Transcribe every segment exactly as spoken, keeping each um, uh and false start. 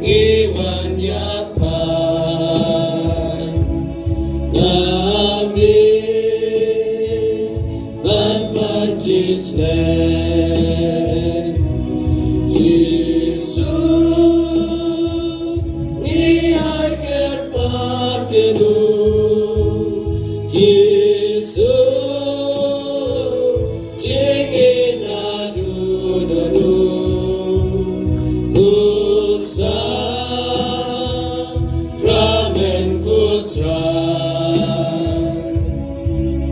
Ngi wan ïa phi, ngi ban pynjah sngewbha. Jisu, ngi ai kyrpad ïa u, Jisu. Jingim naduh naduh, ko sakramen ko Trai.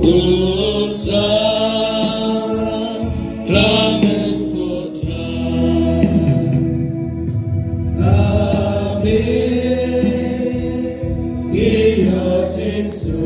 Ko sakramen ko Trai. Amen. Ngi ïoh jingsuk.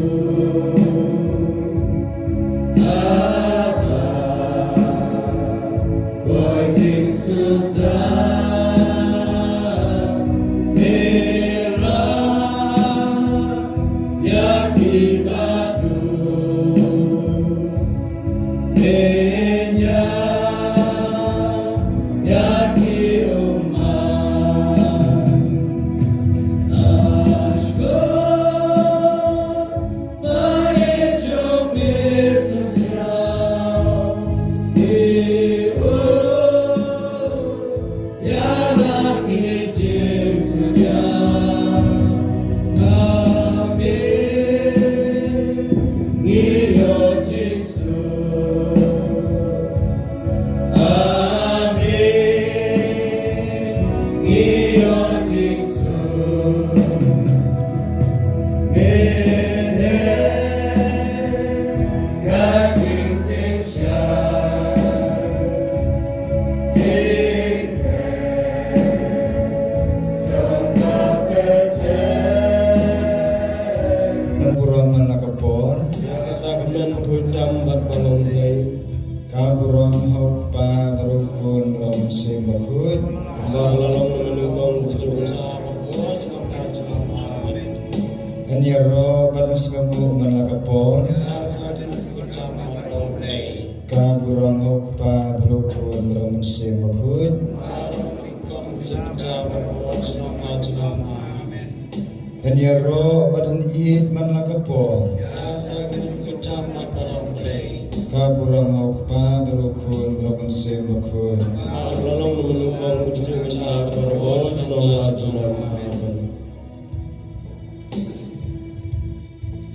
Ka burom man la ka por. Ka sngewbha ban khuid tam bad ban long Blei. Ka burom ha u Kpa bad u Khun bad u Mynsiem Bakhuid. Ba la long na nyngkong, Ngan ïaroh bad ngan sngewbha man la ka por. Ka burom ha u Kpa bad u Khun bad u Mynsiem Bakhuid. Ngan ïaroh bad ngan ïeit man la ka por. Ka burom ha u Kpa bad u Khun bad u Mynsiem Bakhuid.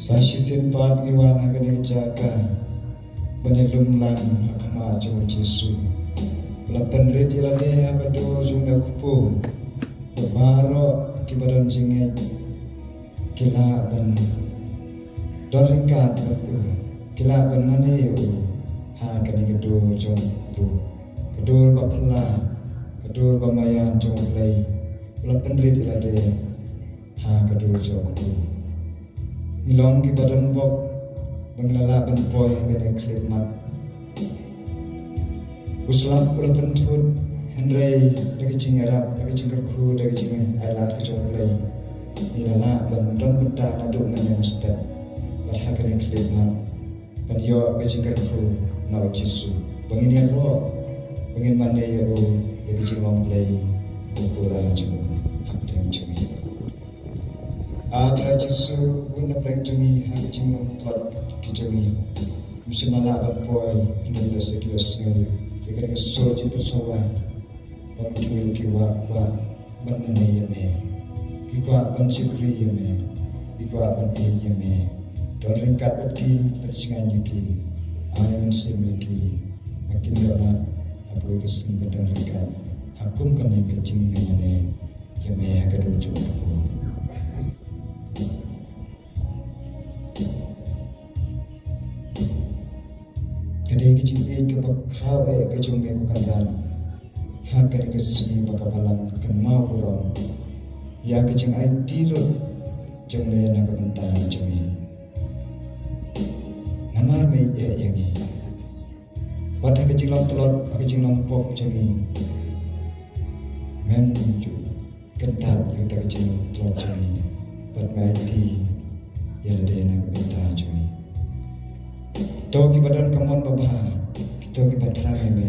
Sa shisien pat ngi wan ha kane ka jaka ban ïalum lang ha khmat jong u Jisu. La pynrit ïa lade ha ka dur jong u kpu. Ba baroh kiba don jingngeit ki lah ban don ryngkat bad u, ki lah ban mane ïa u ha kane ka dur jong u kpu. Ka dur ba phylla, ka dur ba maïan jong u Blei. La pynrit ïa lade ha ka dur jong u kpu. Ngi long kiba don bok ba ngi la lah ban poi ha kane ka khyllipmat. U slap u la pynthut, hynrei da ka jingïarap, da ka jingkyrkhu, da ka jingailad ka jong u Blei, ngi la lah ban don bynta naduh mynne mynstep bad ha kane ka khyllipmat. Ban ïoh ka jingkyrkhu na u Jisu, ba ngin ïaroh, ba ngin mane ïa u, ïa ka jinglong Blei ba pura jong u hapdeng jong ngi. A Trai Jisu, bun na pdeng jong ngi ha ka jinglong tlot ki jong ngi. Ym shym la lah ban poi, hynrei la shu ïohsngew ïa kane ka sur jingpynsawa. Ba ma ki ruh ki kwah, kwah ban mane ïa me. Ki kwah ban shakri ïa me. Ki kwah ban ïeit ïa me. Don ryngkat bad ki, ban shngaiñ ïa ki. Ai mynsiem ïa ki ba kin ïoh lad ha kawei ka sngi ban don ryngkat ha kum kane ka jingïamane ïa me ha ka dur jong u kpu. Ka dei ka jingïeit kaba khraw eh ka jong me ko Kynrad. Ha kane ka sngi ba ka Balang ka kynmaw burom ïa ka jingaiti lut jong me na ka bynta jong ngi. Namar me ïeit ïa ngi. Wat ha ka jinglong tlot, ha ka jinglong pop jong ngi, mem ju kyntait ïa kata ka jingtlot jong ngi bad me aiti ïa lade na ka bynta jong ngi. Kito kiba don ka mon babha, kito kiba thrang ïa me,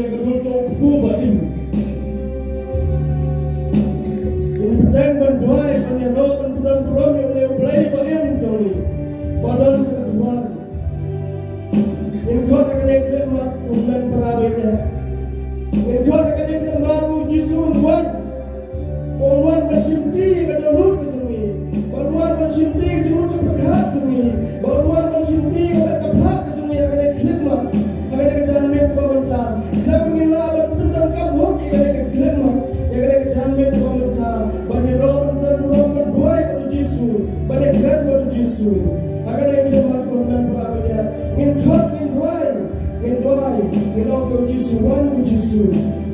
ïa ka dur jong u kpu ba im. Ngin bteng ban duwai ban ïaroh ban pyndonkam ïa une u Blei ba im jong ngi, ba don ka duwai. Ngin khot ïa kane ka khyllipmat u hynmen para bangeit. Ngin khot ïa kane ka khyllipmat u Jisu un wan. Ba un wan ban shimti ïa ka dohnud ka jong ngi. Ba un wan ban shimti ïa ka jingmut jingpyrkhat jong ngi. Ba un wan ban shimti ïa ka met ka phad ka jong ngi ha kane ka khyllipmat. Ha kane ka janmiet kaba mynta. Khnang ba ngin lah ban pyndonkam hok ïa kane ka khyllipmat. Ïa kane ka janmiet kaba mynta. Ban ïaroh ban pyndonkam ban duwai bad u Jisu. Ban ïakren bad u Jisu. Ha kane ka khyllipmat ko hynmen para bangeit. Ngin khot ngin duwai. Ngin duwai, ngin ong ko Jisu, wan ko Jisu.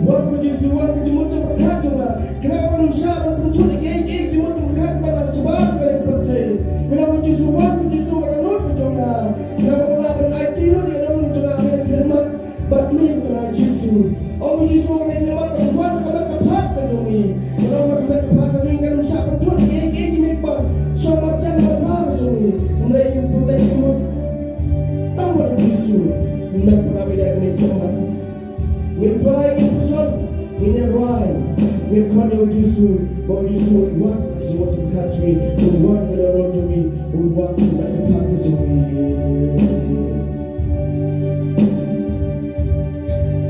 Wan ko Jisu, wan ka jingmut jingpyrkhat jong nga. Khnang ba ngam shah ban pynthut ïa kiei kiei ka jingmut jingpyrkhat kaba la shabar ka pyrthei. Ngin ong ko Jisu, wan ko Jisu, ka dohnud ka jong nga. Khnang ba ngam lah ban aiti lut ïa ka dohnud ka jong nga ha kane ka khyllipmat. Bad me ko Trai Jisu. Ong ko Jisu ha kane ka khyllipmat ban wan ka met ka phad ka jong me. Ka don ka met ka phad ka jong me, ngam shah pynthut ïa kiei kiei kine kiba shong marjan marpa ka jong me. Hynrei ngin pynleit jingmut. Tang bad u Jisu, hynmen para bangeit ha kane ka khyllipmat. Ngin duwai, ngin pyrshang, ngin ïaroh, ngin khot ïa u Jisu, ba u Jisu un wan, ha ka jingmut jingpyrkhat jong ngi, un wan ha ka dohnud jong ngi, un wan ha ka met ka phad ka jong ngi.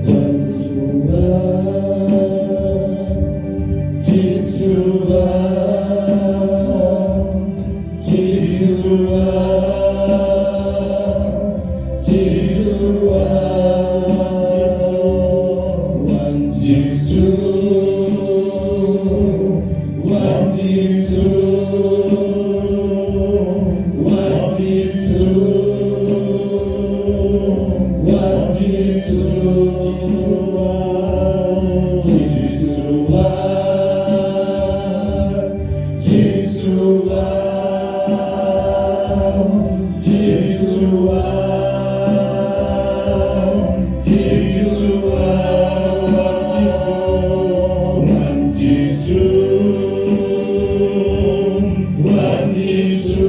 Jisu wan, Jisu wan. Jisu wan, Jisu wan, wan Jisu, wan Jisu, wan Jisu, wan Jisu, Jisu wan, Jisu wan. Jisu wan, Jisu wan, Jisu wan, Jisu wan, Jisu, wan Jisu,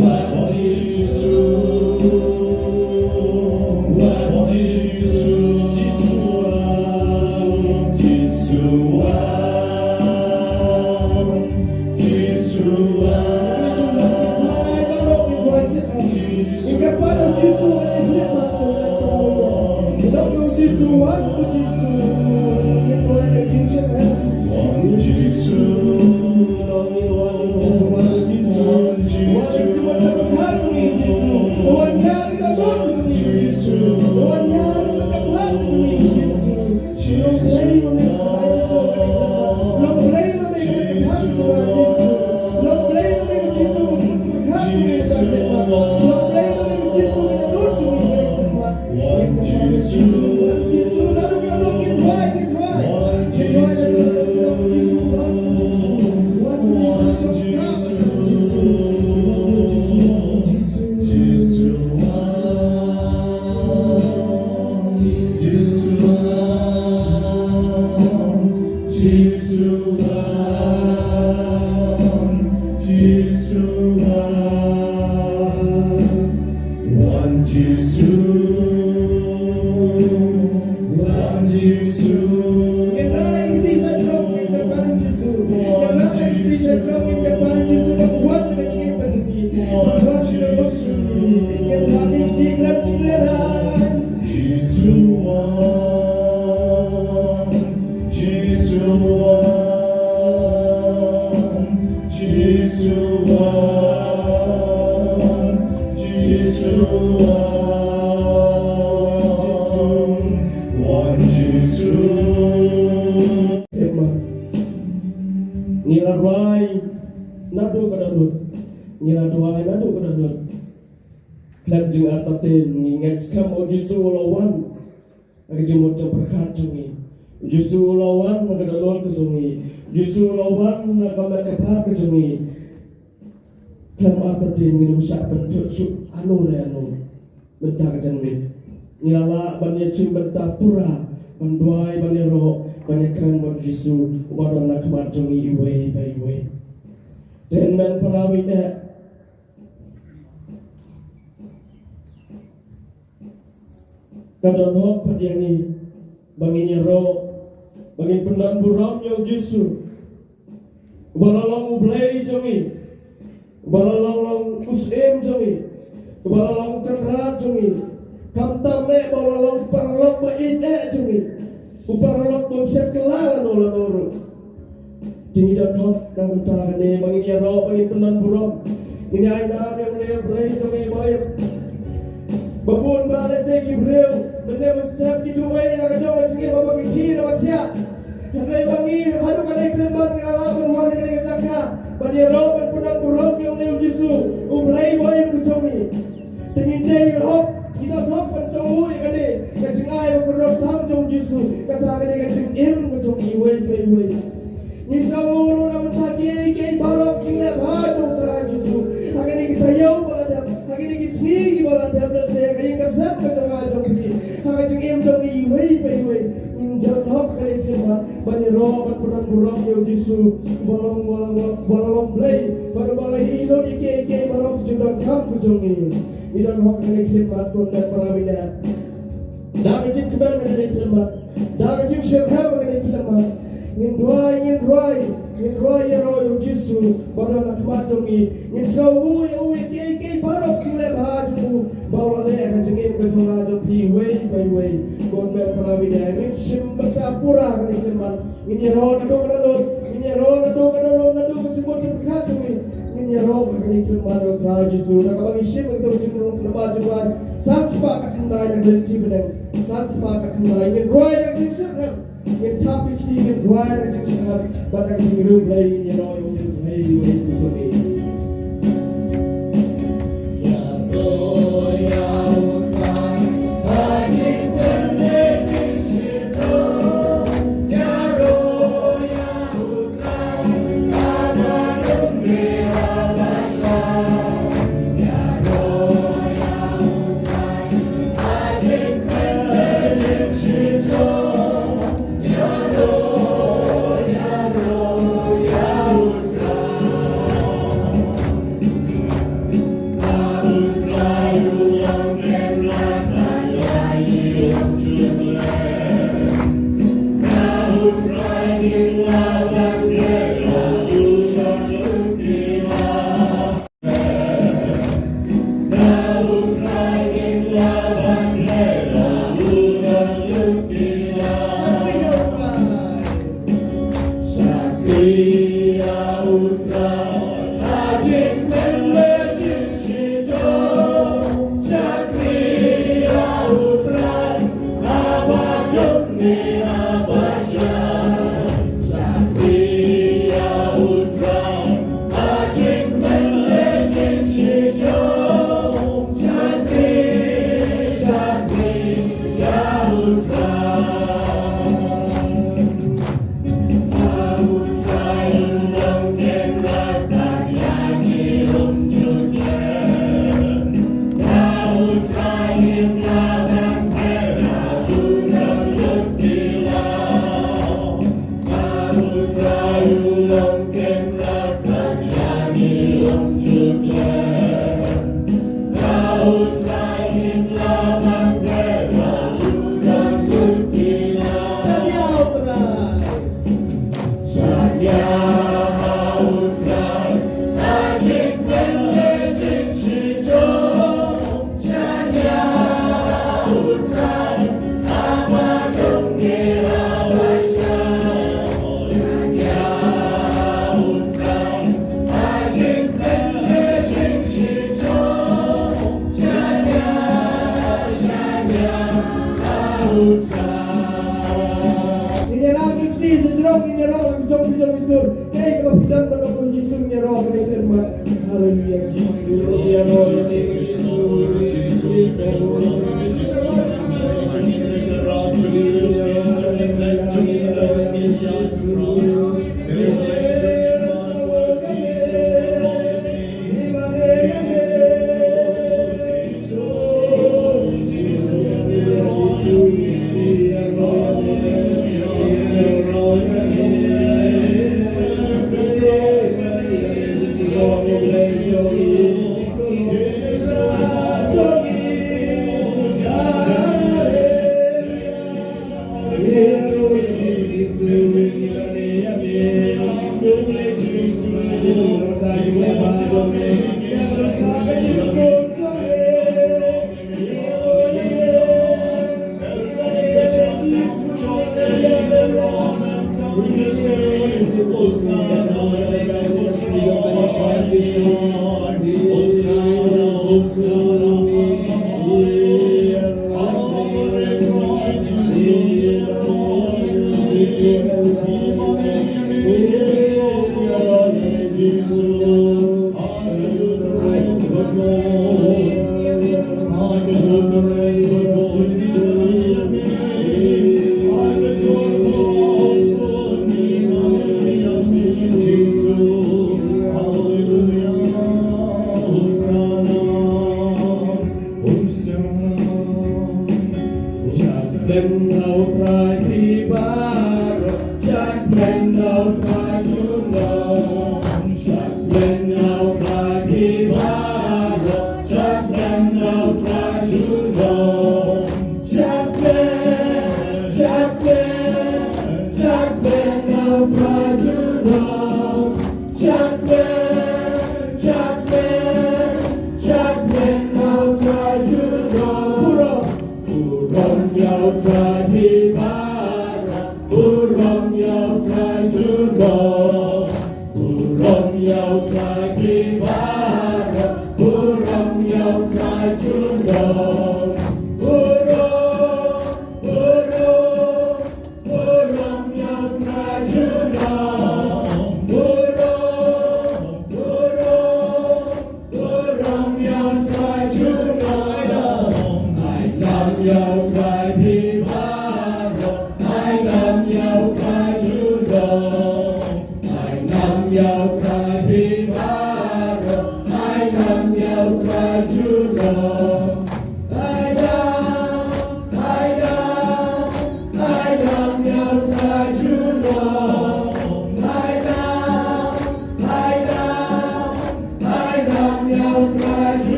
wan Jisu. Jisu wan, Jisu wan, Jisu wan, Jisu. Amen. Ngi la rwai naduh ka dohnud. Ngi la duwai naduh ka dohnud. Khlem jingartatien ngi ngeit skhem, O Jisu u la wan ha ka jingmut jingpyrkhat jong ngi. Jisu u la wan ha ka dohnud ka jong ngi. Jisu u la wan ha ka met ka phad ka jong ngi. Khlem artatien ngin ym shah pynthut shuh ano re ano. Mynta ka janmiet ngi la lah ban ïashim bynta pura, ban duwai, ban ïaroh, ban ïakren bad Jisu uba don ha khmat jong ngi iwei pa iwei. Te hynmen para bangeit, ka don hok pat ïa ngi ba ngin ïaroh, ba ngin pyndon burom ïa u Jisu, uba la long u Blei jong ngi, uba la long, long u Syiem jong ngi, uba la long u Kynrad jong ngi. Khamtam eh ba u la long u paralok ba ïeit eh jong ngi, u paralok bym shym kylla lano lano ruh. Te ngi don hok na ka bynta kane ba ngin ïaroh, ba ngin pyndon burom. Ngin ïainam ïa une u Blei jong ngi ba im, ba bun ba lehse ki briew mynne mynstep ki duwai ïa ka jong ka jingim ba ki khie na ka thiah. Hynrei ba ngi haduh kane ka khyllipmat ngi la lah ban wan ha kane ka jaka ban ïaroh ban pyndon burom ïa une u Jisu, u Blei ba im ka jong ngi. Te ngin dei hok, ngi don hok ban jong u ïa kane ka jingai ba kordor tam jong u Jisu, kata kane ka jingim ka jong iwei pa iwei. Ngi sngewnguh ruh na ka bynta kiei kiei baroh ka jingleh bha jong u Trai Jisu. Ha kine ki taïew ba la dep, ha kine ki sngi kiba la dep, lehse ha ka ïing ka sem ka jong nga jong phi, ha ka jingim jong ngi iwei pa iwei, ngin don hok ha kane ka khyllipmat ban ïaroh ban pyndon burom ïa u Jisu, uba long, uba long, uba long Blei, bad uba la ïehnoh ïa kiei kiei baroh ki jingdonkam ka jong ngi. Ngi don hok ha kane ka khyllipmat, ko hynmen para bangeit. Da ka jingkmen ha kane ka khyllipmat, da ka jingshitrhem ha kane ka khyllipmat, ngin rwai, ngin rwai, ngin rwai ïaroh ïa u Jisu ba don ha khmat jong ngi. Ngin sngewnguh ïa u ïa kiei kiei baroh ki jingleh bha jong u ba u la leh ha ka jingim ka jong nga jong phi iwei pa iwei. Ko hynmen para bangeit, ngin shim bynta pura ha kane ka khyllipmat. Ngin ïaroh naduh ka dohnud, ngin ïaroh naduh ka dohnud, naduh ka jingmut jingpyrkhat jong ngi. Ngin ïaroh ha kane ka khyllipmat ïa u Trai Jisu. Da kaba ngi shim ïa kato ka jingmut namar jingwan, san spah khatkhyndai na ka lynti bneng. San spah khatkhyndai, ngin rwai da ka jingshitrhem, ngin thap ïa ka kti, ngin rwai da ka jingshitrhem bad da ka jingriewblei, ngin ïaroh ïa u Blei, ïa u Blei. Hei, kaba phi don ban ong kum Jisu, ïaroh ïa ka kyrmat. Haleluya, Jisu, ïaroh ïa ka kyrmat. Jisu, ïaroh ïa ka kyrmat.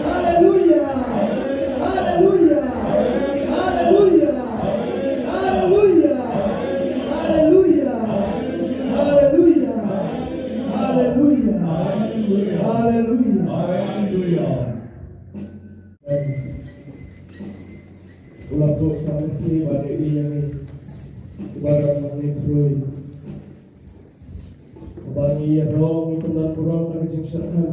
Haleluya. Haleluya. Haleluya. Haleluya. Haleluya. Amen. U la pok sa lehse ba dei ïa ngi, ba dang nang ngi khrui. Ba ngi ïaroh ngi pynlong burom na ka jingshyrkhei.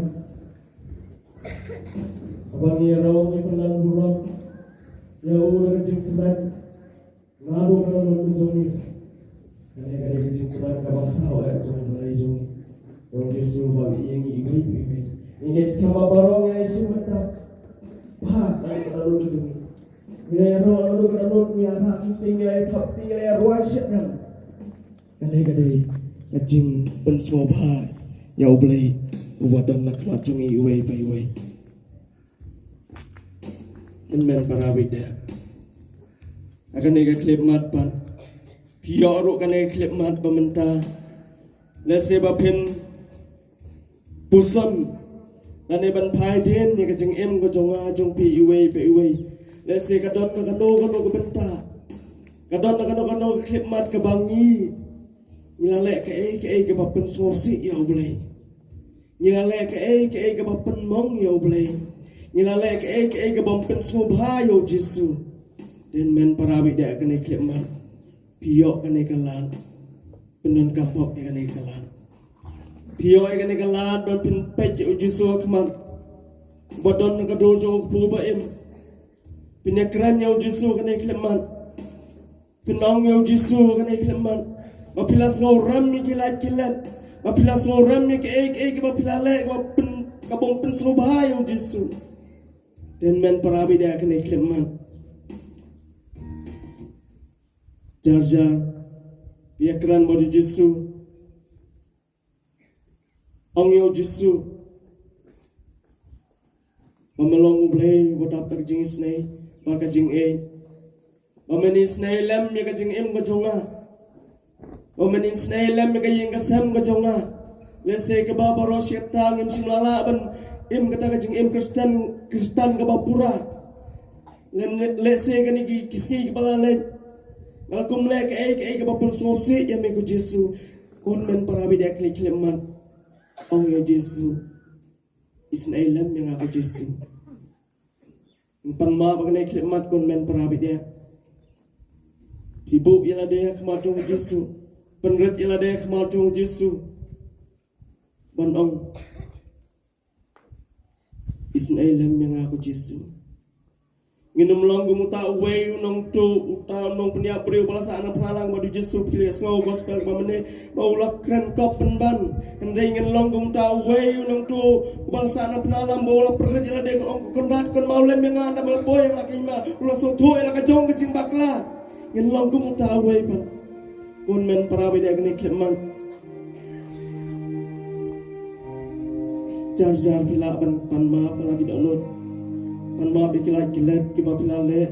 Ba ngi ïaroh ngi pynlong burom ïa u na ka jingkmen. Naduh ka dohnud ka jong ngi. Kane ka dei ka jingkmen kaba khraw eh jong U Blei jong ngi. Jong U Jisu ba u ïeit ïa ngi iwei pa iwei. Ngi ngeit skhem ba baroh ngi ai shimet. Ba kane ka dohnud ka jong ngi. Ngi la ïaroh naduh ka dohnud, ngi la rah kyrteng, ngi la ïathap kyrteng, ngi la ïarwai shitrhem. Kane ka dei ka jingpynsngewbha ïa U Blei uba don na khmat jong ngi iwei pa iwei. Amen, para bangeit. Ha kane ka khyllipmat pat, phi ïoh ruh kane ka khyllipmat ba mynta, lehse ba phin puson Lane ban phai dien ïa ka jingim ka jong nga jong phi iwei pa iwei. Lehse ka don na kano kano ka bynta, ka don na kano kano ka khyllipmat kaba ngi, ngi la leh kaei kaei kaba pynsngewsih ïa U Blei. Ngi la leh kaei kaei kaba pynmong ïa U Blei. Ngi la leh kaei kaei kaba pynsngewbha ïa U Jisu. Te men para baieit, kane ka khyllipmat, phi ïoh kane ka lad, pyndonkam bok ïa kane ka lad. Phi ïoh ïa kane ka lad ban pynpeit ïa U Jisu ha khmat, ba don ha ka dur jong U Kpu ba im. Phin ïakren ïa U Jisu kane ka khyllipmat. Phin ong ïa U Jisu kane ka khyllipmat ba phi la sngewrem ïa ki lait ki let, ba phi la sngewrem ïa kaei kaei kaba phi la leh kaba pyn, kaba ym pynsngewbha ïa U Jisu. Te men para baieit, kane ka khyllipmat, jar jar phi ïakren bad U Jisu. Ong ïa U Jisu ba me long U Blei uba dap da ka jingisynei bad ka jingïeit. Ba men isynei lem ïa ka jingim ka jong nga. Ba men isynei lem ïa ka ïing ka sem ka jong nga. Lehse kaba baroh shi katta ngim shym la lah ban im kata ka jingim Khristan, Khristan kaba pura. Lehse, lehse kine ki, ki sngi kiba la leit nga la kum leh kaei kaei kaba pynsngewsih ïa me ko Jisu. Ko men para baieit, kane ka khyllipmat, ong ïa U Jisu, isynei lem ïa nga ko Jisu. Ngan pan map ha kane ka khyllipmat, ko men para baieit. Phi buh ïa lade ha khmat jong U Jisu. Pynrit ïa lade ha khmat jong U Jisu ban ong, isynei lem ïa nga ko Jisu. Ngin ym long kum uta uwei u nongtuh, uta u nongpynïap briew uba la sah na phnalang bad U Jisu. Phi la sngew gospel ba mynne ba u la kren kop pynban. Hynrei ngin long kum uta uwei u nongtuh uba la sah na phnalang, ba u la pynrit ïa lade, u ong, ko Kynrad, kynmaw lem ïa nga, ynda me la poi ha la ka hima. U la sngewthuh ïa la ka jong ka jingbakla. Ngin long kum uta uwei pat. Ko men para baieit, kane ka khyllipmat, jar jar phi lah ban pan map ïa la ki dohnud. Pan map ïa ki lait ki let kiba phi la leh.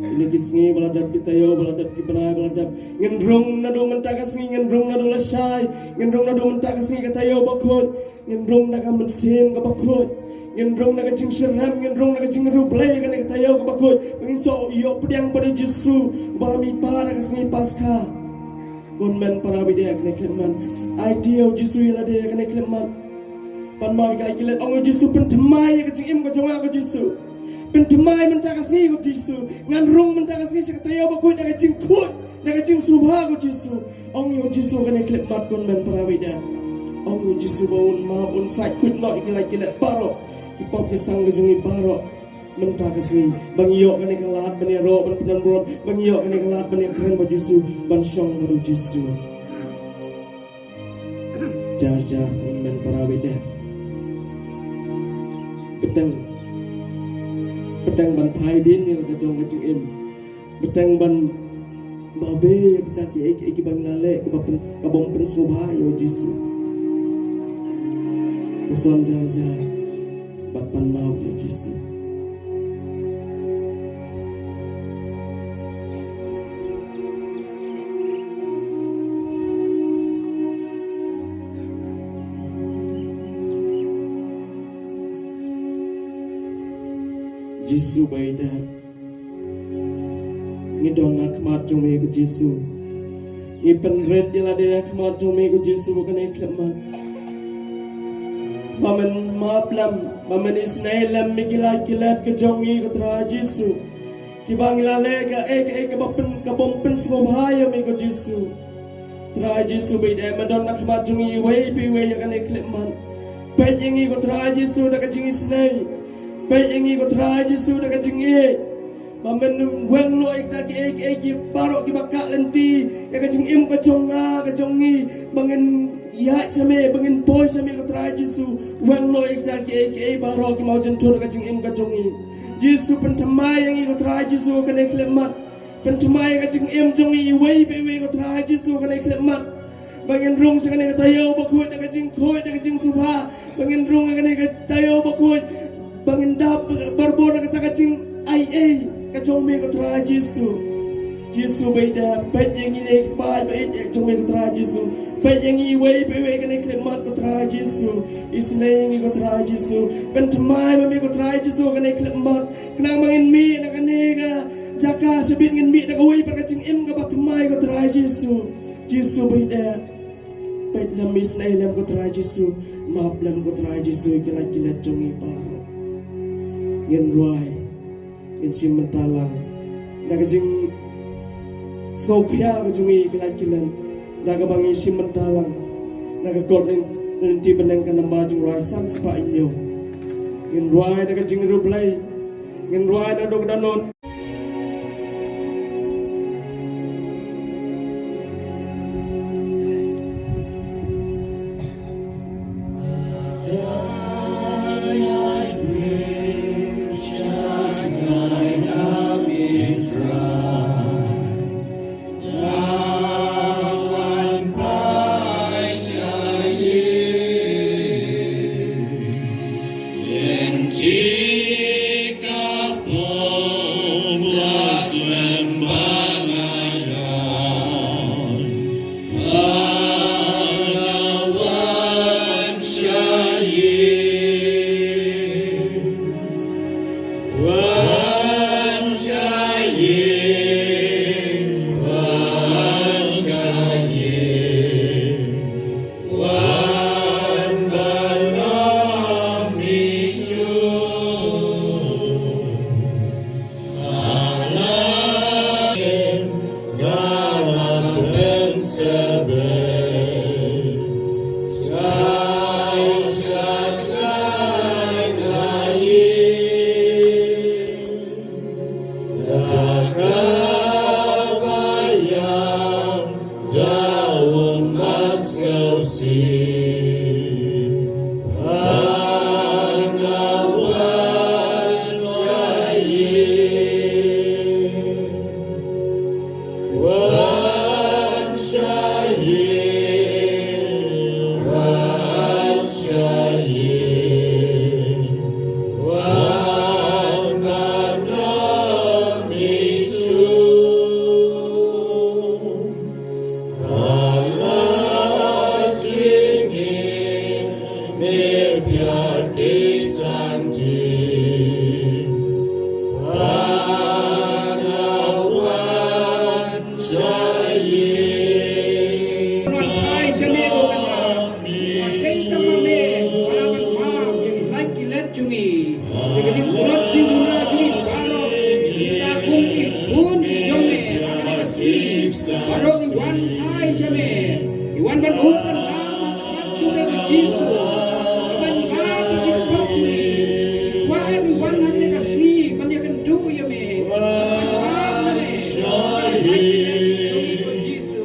Kine ki sngi ba la dep, ki taïew ba la dep, ki bnai ba la dep, ngin rung naduh mynta ka sngi, ngin rung naduh lashai, ngin rung naduh mynta ka sngi ka taïew bakhuid. Ngin rung da ka mynsiem kaba khuid. Ngin rung da ka jingshitrhem, ngin rung da ka jingriewblei ha kane ka taïew kaba khuid. Ngin sa ïoh pdiang bad U Jisu uba la mihpat ha ka sngi Paskha. Ko men para baieit, kane ka khyllipmat, aiti ïa U Jisu ïa lade ha kane ka khyllipmat. Pan map ïa ki lait ki let, ong ïa U Jisu, pynthymmai ïa ka jingim ka jong nga ko Jisu. Pynthymmai mynta ka sngi ko Jisu. Ngan rung mynta ka sngi sha ka taïew bakhuid da ka jingkhuid, da ka jingsngewbha ko Jisu. Ong ïa U Jisu kane ka khyllipmat, ko men para baieit. Ong ïa U Jisu ba un map, un sait khuid noh ïa ki lait ki let baroh, ki pop ki sang ka jong ngi baroh mynta ka sngi. Ba ngi ïoh kane ka lad ban ïaroh, ban pyndon burom, ba ngi ïoh kane ka lad ban ïakren bad U Jisu, ban shong bad U Jisu. Jar jar, ko men para baieit. Bteng, bteng ban phai dien ïa la ka jong ka jingim. Bteng ban babe ïa kita kiei kiei kiba ngi la leh kaba pyn, kaba ym pynsngewbha ïa U Jisu. Puson jar jar bad pan map ïa U Jisu. Jisu baieit, ngi don ha khmat jong me ko Jisu. Ngi pynrit ïa lade ha khmat jong me ko Jisu ha kane ka khyllipmat. Ba men map lem, ba men isynei lem ïa ki lait ki let ka jong ngi ko Trai Jisu. Kiba ngi la leh kaei kaei kaba pyn, kaba ym pynsngewbha ïa me ko Jisu. Trai Jisu baieit, me don ha khmat jong ngi iwei pa iwei ha kane ka khyllipmat. Peit ïa ngi ko Trai Jisu da ka jingisynei. Peit ïa ngi ko Trai Jisu da ka jingïeit. Ba men weng noh ïa kita kiei kiei ki baroh kiba kah lynti ïa ka jingim ka jong nga ka jong ngi. Ba ngin ïaid sha me, ba ngin poi sha me ko Trai Jisu. Weng noh ïa kita kiei kiei baroh ki mawjynthut ha ka jingim ka jong ngi. Jisu pynthymmai ïa ngi ko Trai Jisu ha kane ka khyllipmat. Pynthymmai ïa ka jingim jong ngi iwei pa iwei ko Trai Jisu ha kane ka khyllipmat. Ba ngin rung sha kane ka taïew bakhuid da ka jingkhuid da ka jingsngewbha. Ba ngin rung ha kane ka taïew bakhuid, ba ngin dap barabor da kata ka jingaiei ka jong me ko Trai Jisu. Jisu Bad da peit ïa ngi ne ba ba ïeit jong me ko Trai Jisu. Peit ïa ngi iwei pa iwei kane khyllipmat ko Trai Jisu. Isynei ïa ngi ko Trai Jisu. Pynthymmai ma me ko Trai Jisu kane khyllipmat. Khnang ba ngin mih na kane ka jaka shibit ngin mih da kawei pat ka jingim kaba thymmai ko Trai Jisu. Jisu bad da peit lem, isynei lem ko Trai Jisu. Map lem ko Trai Jisu ki lait ki let jong ngi baroh. Ngin rwai. Ngin shim bynta lang na ka jingsngewkhia ka jong ngi ki lait ki let, na kaba ngin shim bynta lang na ka kot Lynti Bneng ka namba jingrwai san spah hynñiew. Ngin rwai na ka jingriewblei, ngin rwai na dok danot. Baroh ngi wan phai sha me, ngi wan ban hur ban lam ha khmat jong me ko Jisu. Ban bam ïa ki pop jong ngi. Kwah ngi wan hangne ka sngi ban ïakynduh ïa me. Ban bam ïa me. Ban bam ïa me ko Jisu.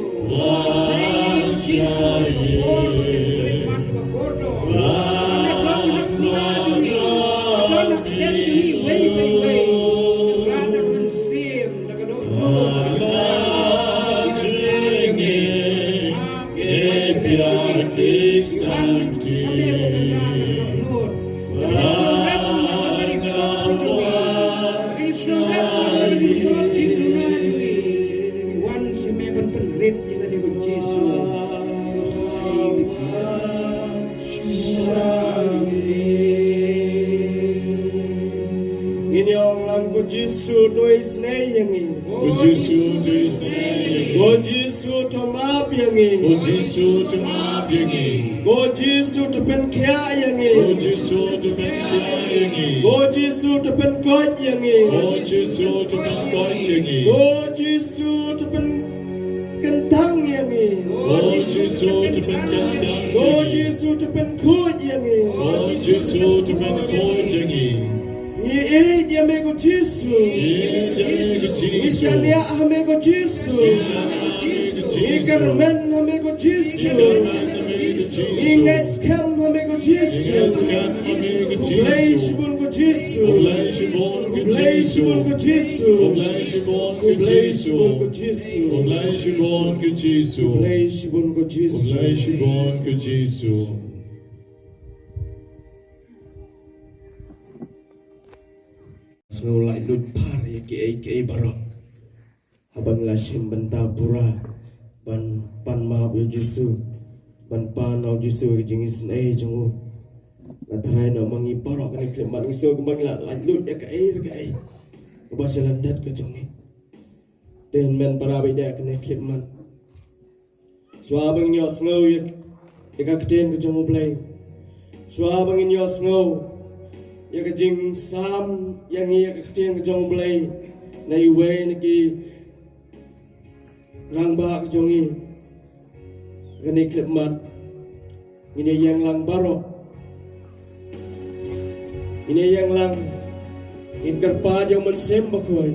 Sneng ïa me ko Jisu, ïa ka por ban ïakynduh ïa me kaba kordor. Ban ïadon ha khmat jong ngi. Ïadon ha khmat jong ngi iwei pa iwei. Ban ïadon ha ka mynsiem. Ngin ïa ong lang, ko Jisu to isynei ïa ngi. Ko Jisu to isynei ïa ngi. Ko Jisu to map ïa ngi. Ko Jisu to map ïa ngi. Ko Jisu to pynkhiah ïa ngi. Ko Jisu to pynkhiah ïa ngi. Ko Jisu to pynkoit ïa ngi. Ko Jisu to pynkoit ïa ngi. Ko Jisu to pyn kyntang ïa ngi. Ko Jisu to pynkyntang. Ko Jisu to pynkhuid ïa ngi. Ko Jisu to pynkhuid ïa ngi. Ngi ïeit ïa me ko Jisu. Ngi ïeit ïa me ko Jisu. Ngi shaniah ha me ko Jisu. Ngi shaniah ha me ko Jisu. Ngi kyrmen ha me ko Jisu. Ngi kyrmen ha me ko Jisu. Ngi ngeit skhem ha me ko Jisu. Ngi ngeit skhem ha me ko Jisu. Khublei shibun ko Jisu. Khublei shibun ko Jisu. Khublei shibun ko Jisu. Khublei shibun ko Jisu. Khublei shibun ko Jisu. Khublei shibun ko Jisu. Khublei shibun ko Jisu. Sngew laitluid phar ïa kiei kiei baroh. Ha Ban la shim bynta pura ban pan map ïa u Jisu, ban pan ïa u Jisu ïa ka jingisynei jong u. Nga tharai noh ma ngi baroh kane ka khyllipmat ngi sngew kumba ngi la laitluid ïa kaei re kaei kaba sha lyndet ka jong ngi. Te hynmen para baieit, kane ka khyllipmat, shuwa ba ngin ïohsngew ïa, ïa ka ktien ka jong U Blei, shuwa ba ngin ïohsngew ïa ka jingsam ïa ngi ïa ka ktien ka jong U Blei na iwei na ki rangbah ka jong ngi, kane ka khyllipmat ngin ïa ïeng lang baroh. Ngin ïa ïeng lang. Ngin kyrpad ïa U Mynsiem Bakhuid.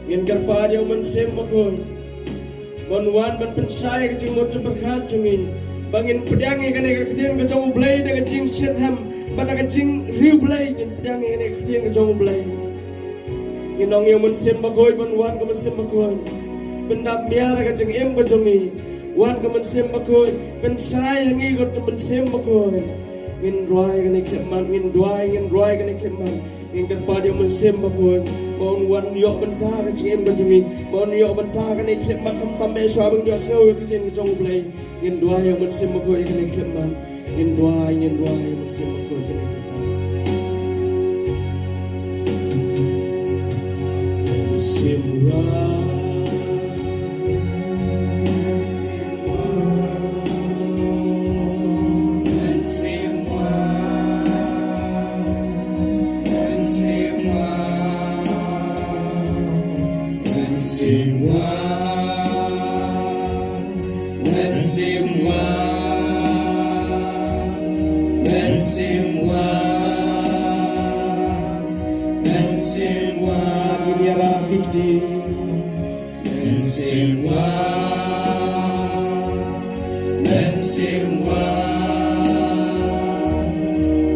Ngin kyrpad ïa U Mynsiem Bakhuid ban wan ban pynshai ka jingmut jingpyrkhat jong ngi, ba ngin pdiang ïa kane ka ktien ka jong U Blei da ka jingshitrhem bad da ka jingriewblei. Ngin pdiang ïa kane ka ktien ka jong U Blei. Ngin ong ïa U Mynsiem Bakhuid ban wan, ko Mynsiem Bakhuid, pyndap miar ïa ka jingim ka jong ngi. Wan, ko Mynsiem Bakhuid, pynshai ha ngi, ko Mynsiem Bakhuid. Ngin duwai kane ka khyllipmat, ngin duwai, ngin duwai kane ka khyllipmat. Ngin kyrpad ïa U Mynsiem Bakhuid ba un wan ïoh bynta ka jingim ka jong ngi, ba un ïoh bynta kane ka khyllipmat, khamtam eh shuwa ba ngin ïohsngew ïa ka ktien ka jong U Blei. Ngin duwai ïa U Mynsiem Bakhuid ïa kane ka khyllipmat. Ngin duwai, ngin duwai ïa U Mynsiem Bakhuid ïa kane ka khyllipmat. Mynsiem Bakhuid. Mynsiem Bakhuid. Mynsiem Bakhuid. Mynsiem Bakhuid. Mynsiem Bakhuid. Mynsiem Bakhuid. Ngin ïarap kti. Mynsiem Bakhuid. Mynsiem Bakhuid.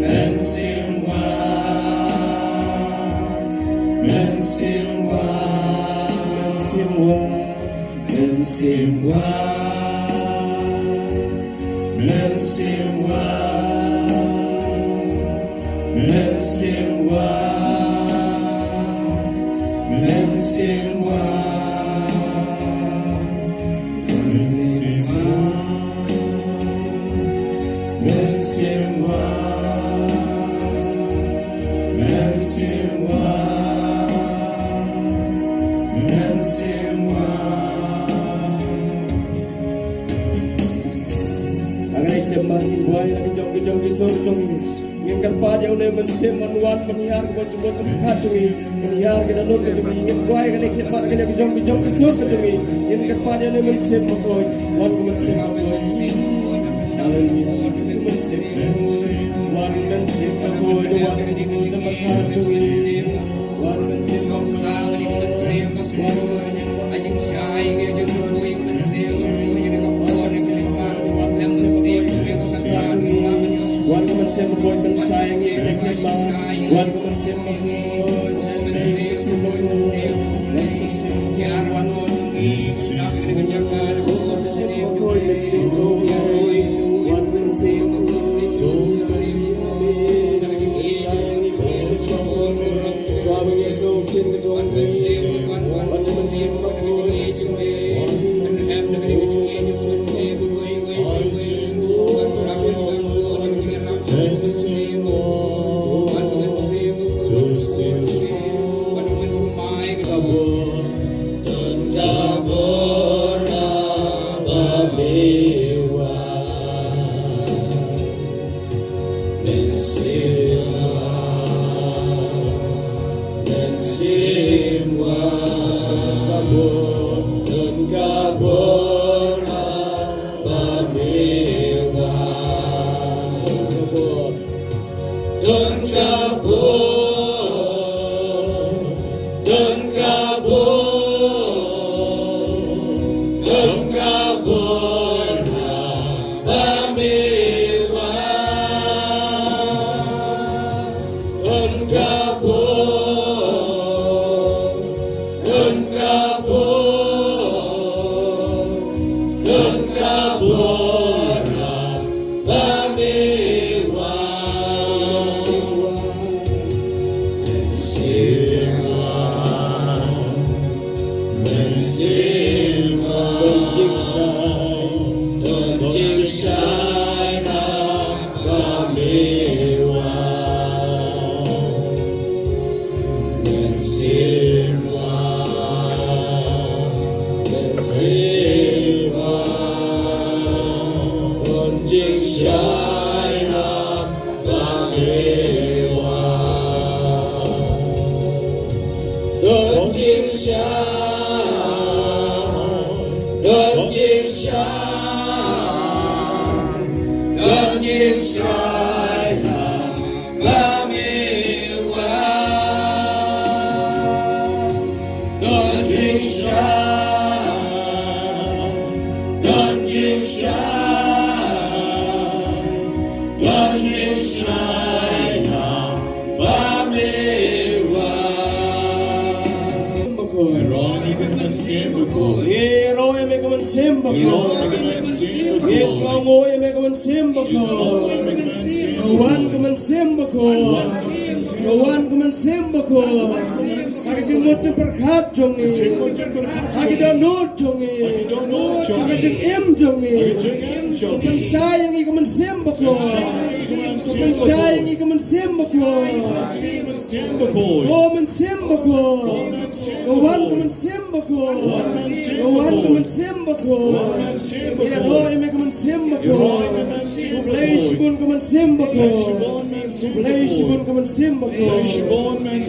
Mynsiem Bakhuid. Mynsiem Bakhuid. Mynsiem Bakhuid. Mynsiem Bakhuid. Mynsiem Bakhuid. Mynsiem Bakhuid. Mynsiem Bakhuid. Mynsiem Bakhuid. Mynsiem Bakhuid. Mynsiem Bakhuid. Mynsiem Bakhuid. Ha kane ka khyllipmat ngin duwai ïa la ki jong ki jong ki sur jong ngi. Ngin kyrpad ïa une u Mynsiem ban wan ban hiar ka jingmut jingpyrkhat jong ngi, ban hiar ka dohnud ka jong ngi. Ngin duwai ha kane ka khyllipmat ïa la ki jong ki jong ki sur ka jong ngi. Ngin kyrpad ïa une u Mynsiem Bakhuid. Wan, ko Mynsiem Bakhuid. Haleluya. Mynsiem Bakhuid. Wan, Mynsiem Bakhuid. Wan, ka jingmut jingpyrkhat jong ngi. Wan, Mynsiem Bakhuid. Wan, Mynsiem Bakhuid. Wan, ko Mynsiem Bakhuid, pynshai ïa ngi ha kane ka khyllipmat. Wan, ko Mynsiem Bakhuid, pynshai ïa ngi ha kane ka khyllipmat. Wan, ko Mynsiem Bakhuid, pynshai ïa ngi ha kane ka khyllipmat. Wan, ko Mynsiem Bakhuid, pynshai ïa ngi ha kane ka khyllipmat. Wan, ko Mynsiem Bakhuid, pynshai ïa ngi ha kane ka khyllipmat. Wan, ko Mynsiem Bakhuid, pynshai ïa ngi ha kane ka khyllipmat. Wan, ko Mynsiem Bakhuid, pynshai ïa ngi ha kane ka khyllipmat. Shuwa ba ngin ïohsngew ïa ka ktien ka jong U Blei. Wan, ko Mynsiem Bakhuid. Mynsiem Bakhuid, Mynsiem Bakhuid, don ka bor, don ka bor ha ba me wan. Don ka bor, don ka bor, don ka bor, don ka bor ha ba me wan. Don ka bor, don ka bor, don ka bor ha ba me wan. Mynsiem Bakhuid, Mynsiem Bakhuid, Mynsiem Don jingshai, don jingshai na ka miwa. Don jingshai, don jingshai, don jingshai na ka miwa. Ïaroh ïa me ka mynsiem bakhuid. Ïaroh ïa me ka mynsiem bakhuid. Ïaroh ïa me ka mynsiem bakhuid. Ïaroh ïa me ka mynsiem bakhuid. Ïaroh ïa me ka mynsiem bakhuid. Ka wan ka mynsiem bakhuid. Ka wan ka mynsiem bakhuid. Ha ka jingmut jingpyrkhat jong ngi. Ha ka dohnud jong ngi. Ha ka jingim jong ngi. Ka pynshai ïa ngi ka mynsiem bakhuid. Ka pynshai ïa ngi ka mynsiem bakhuid. Mynsiem bakhuid. Ko mynsiem bakhuid. Ka wan ka mynsiem bakhuid. Ka wan ka mynsiem bakhuid. Ïaroh ïa me ka mynsiem bakhuid. Khublei shibun ka mynsiem bakhuid. Khublei shibun ka mynsiem bakhuid.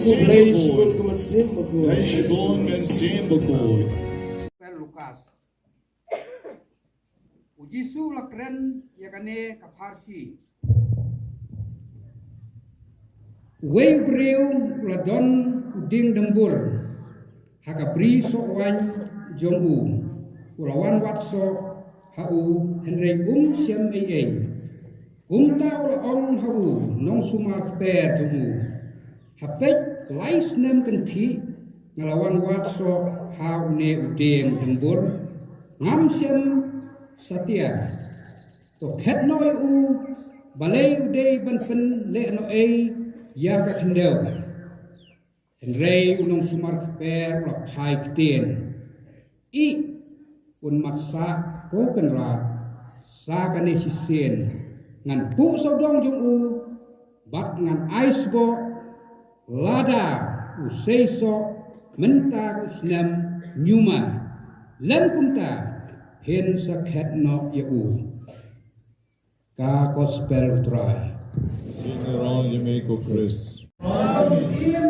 Khublei shibun ka mynsiem bakhuid. Khublei shibun mynsiem bakhuid. Lukas. U Jisu u la kren ïa kane ka pharshi. Uwei u briew u la don u dieng dymbur ha ka bri soh waiñ jong u. U la wan wad soh ha u, hynrei um shym ei ei. Kumta u la ong ha u nongsumar kper jong u, ha peit, lai snem kynthih nga la wan wad soh ha une u dieng dymbur, ngam shym satia. To khet noh ïa u, balei u dei ban pynleh noh ei ïa ka khyndew. Hynrei u nongsumar kper u la phai ktien, ih, un mat sah ko kynrad, sa kane shisien ngan buh sawdong jong u bad ngan ai sboh lada u sei soh mynta ka u snem ñiuma. Lem kumta phin sa khet noh ïa u. Ka Gospel u Trai. Sngewbha ïa me ko Khrist. Haleluya.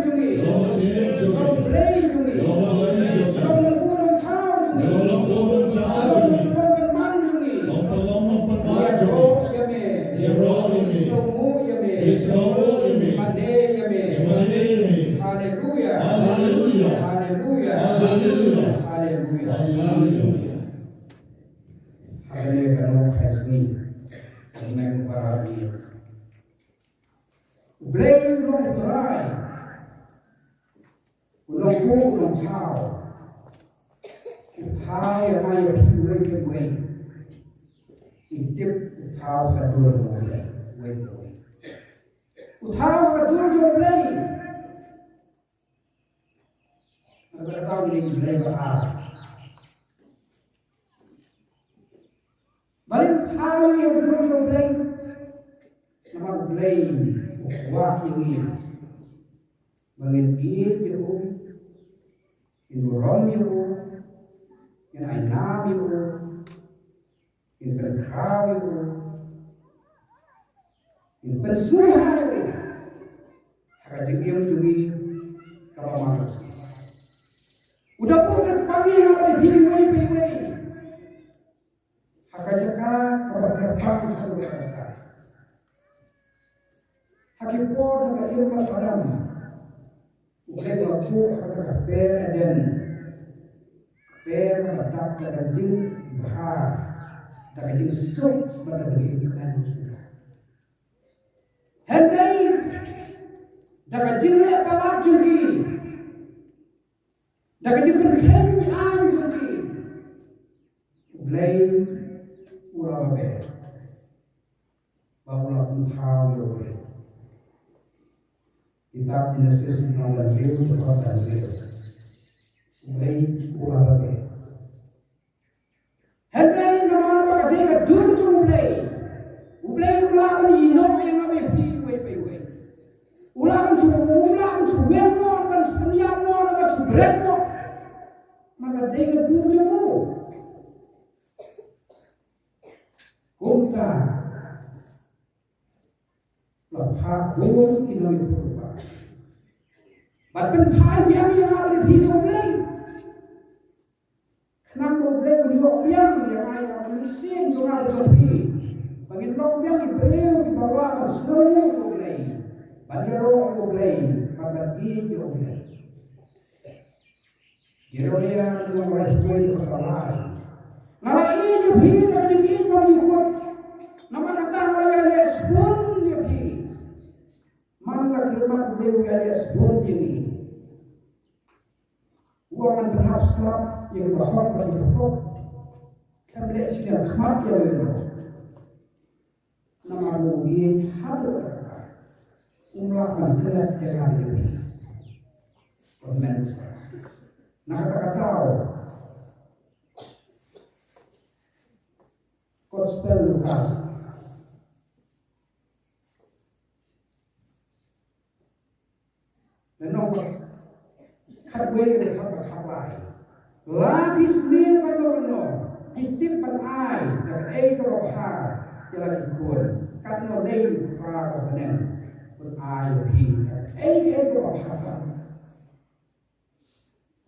Haleluya. Haleluya. Haleluya. Haleluya. Haleluya. Haleluya. Haleluya. U Blei u long u Trai. U long u, u long u thaw. U thaw ïa nga ïa phi uwei pa uwei. Ngi tip u thaw ka dur u Blei uwei pa uwei. U thaw ka dur u Blei. Nga kata u Blei ba ar. Balei u thaw ïa u dur jong u Blei? Namar u Blei u kwah ïa ngi ba ngin ïeit ïa u, ngin burom ïa u, ngin ai nam ïa u, ngin pynkhraw ïa u, ngin pynsngewbha ïa u ha ka jingim jong ngi kaba mar. U da buh kyrpang ïa nga bad ïa phi iwei pa iwei. Ha ka jaka kaba kyrpang ha ka jaka. Ha ki por jong ka im Adam, u Blei u la buh ha ka kper Eden. Kper kaba dap da ka jingbha, da ka jingsuk bad da ka jingkmen suda. Hynrei da ka jingleh palat jong ki, da ka jingpynkheiñ aiñ jong ki, u Blei u la babe. Ba u la pynpaw ïa u Blei. Kitab Jenesis lynnong ba hynriew, dkhot ba hynriew. U Blei u la babe. Hynrei namar ba ka dei ka dur jong u Blei, u Blei u lah ban ïehnoh ïa nga bad ïa phi iwei pa iwei. U lah ban shu, u lah ban shu weng noh, ban shu pynïap noh, ban shu bret noh. Namar ka dei ka dur jong u. Kumta la phah bun ki nongïathuhlypa ban pynphai biang ïa nga bad ïa phi sha u Blei. Sien jong nga jong phi ba ngin long biang ki briew kiba lah ban sngew ïa U Blei, ban ïaroh ïa U Blei, ban ban ïeit ïa U Blei. Jeremaïah lynnong ba hynriew dkhot ba lai. Nga la ïeit ïa phi da ka jingïeit bymjukut. Namar kata nga la ïaleh sbun ïa phi. Man la kyrmat U Blei u ïaleh sbun ïa ngi. U ong ngan pynhap slap ïa kiba hok bad kiba pop. Khlem leh shuh ïa khmat ïa u. Namar u ïeit haduh katta katta. Um lah ban klet ïa ka ïa u. Amen. Na kata ka daw, Gospel Lukas, lynnong ba khatwei, dkhot ba khatlai. La phi sniew katno katno, phi tip ban ai da kaei kaba bha ïa la ki khun, katno dei U Kpa uba ha bneng un ai ïa phi da kaei kaei kaba bha tam.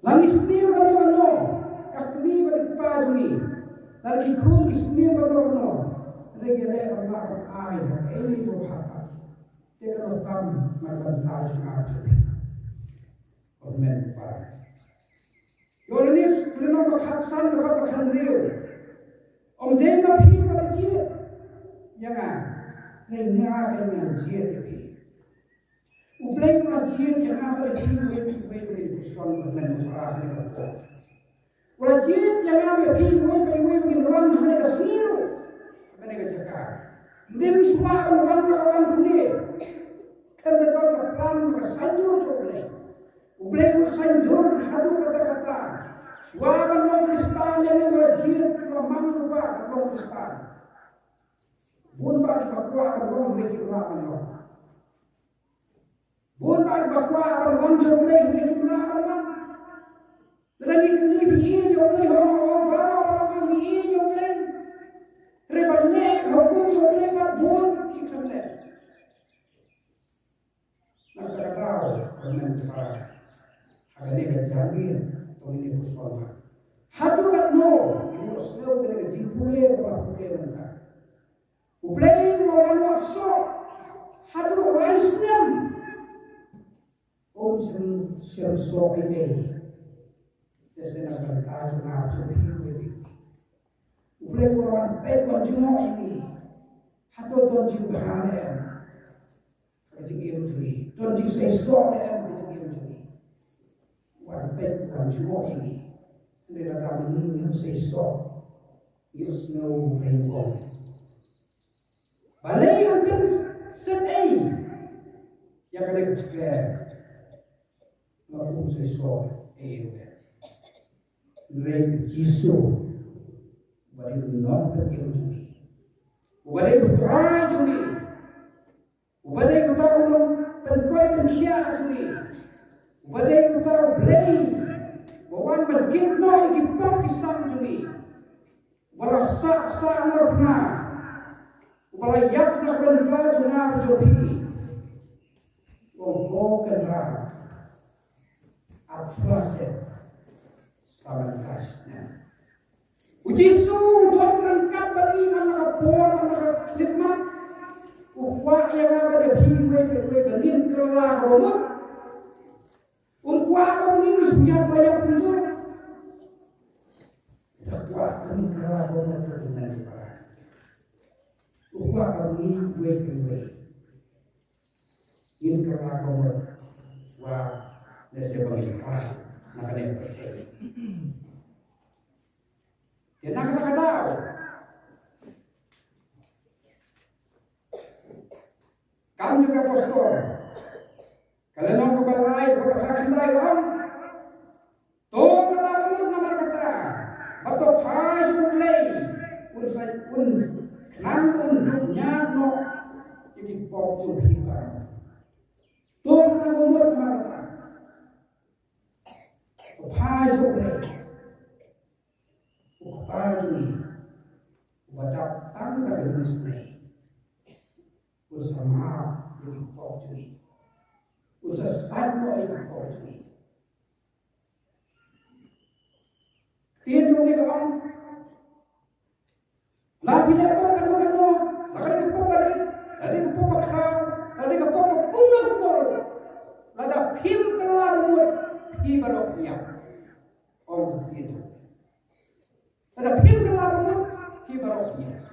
La ngi sniew katno katno, ka kmie bad u kpa jong ngi, la ki khun ki sniew katno katno, hynrei ki leh ban lah ban ai da kaei kaba bha tam. Te katno tam na ka bynta jong nga jong phi. Amen. Yohanes lynnong ba khatsan, dkhot ba khathynriew. Ym dei ma phi ba la jied ïa nga, hynrei nga kein nga la jied ïa phi. U Blei u la jied ïa nga ba la jied, uwei pa uwei ba la ïapuson, ba la ïapuson. U la jied ïa nga bad ïa phi uwei pa uwei ba ngin wan ha kane ka sngi ruh, ha kane ka jaka. Ym dei shuh ban wan la ka wan kumne. Khlem da don ka plan, ka saiñdur jong U Blei. U Blei u saiñdur haduh katta katta. Shuwa ban long Khristan ïa ngi u la jied, u la mang lypa ban long Khristan. Bun bah kiba kwah ban long, hynrei kim lah ban long. Bun bah kiba kwah ban wan sha U Blei, hynrei kim lah ban wan. Lada ngi kylli phi ïeit ïa U Blei, ong, ong baroh baroh ngi ïeit ïa U Blei. Hynrei ban leh ka hukum jong U Blei pat bun ki khlem leh. Na kata ka daw, kyrmen kyrpad ha kane ka jingim, to ngin ïa puson ha. Haduh katno ngin ïohsngew kane ka jingpule kaba pule mynta. U Blei u la wan wad soh haduh lai snem. Um shym, shym soh ei ei. Te sa na ka bynta jong nga jong phi, phi. U Blei u la wan peit, wan jngoh ïa ngi. Hato don jingbha ne em ha ka jingim jong ngi? Don jingseisoh ne em ha ka jingim jong ngi? Wan peit, wan jngoh ïa ngi. Hynrei lada ngi ym seisoh, ïohsngew U Blei u ong, balei ym pynsep ei ïa kane ka kper? Nga ym seisoh ei ei ruh. Hynrei U Jisu, uba dei U Nongpynim jong ngi, uba dei U Trai jong ngi, uba dei uta U Nongpynkhiah jong ngi, uba dei uta U Blei uba wan ban kit noh ïa ki pop ki sam jong ngi, uba la sah, sah na phna, uba la ïap na ka bynta jong nga bad jong phi. U ong, ko Kynrad, ap shuwa seh, sa mynta snem. U Jisu u don ryngkat bad ngi man la ka por, man la ka khyllipmat. U kwah ïa nga bad ïa phi uwei pa uwei ba ngin kylla ka bamut. Um kwah ba ngin shu ïap la ïap kumjuh. U kwah ba ngin kylla ka bamut, kyrmen kyrpad. U kwah ba ngi uwei pa uwei ngin kylla ka bamut shuwa lehse ba ngin phai na kane ka pyrthei. Te na kata ka daw, Kam jong ki Apostol, ka lynnong kaba lai, kaba khatkhyndai ka ong, to kylla bamut namar kata, bad to phai sha U Blei, un sa, un khnang un duh ñiad noh ïa ki pop jong phi baroh. To kylla bamut namar kata, to phai sha U Blei. U Kpa jong ngi uba dap tang da ka jingisynei un sa map ïa ki pop jong ngi, un sa sait noh ïa ki pop jong ngi. Ktien jong U Blei ka ong, La phi leh pop kano kano, la ka dei ka pop barit, la dei ka pop bakhraw, la dei ka pop ba kumno kumno ruh, lada phim kylla ba mut, phi baroh phin ïap. Ong ka ktien jong U Blei. Lada phim kylla ba mut, phi baroh phin ïap.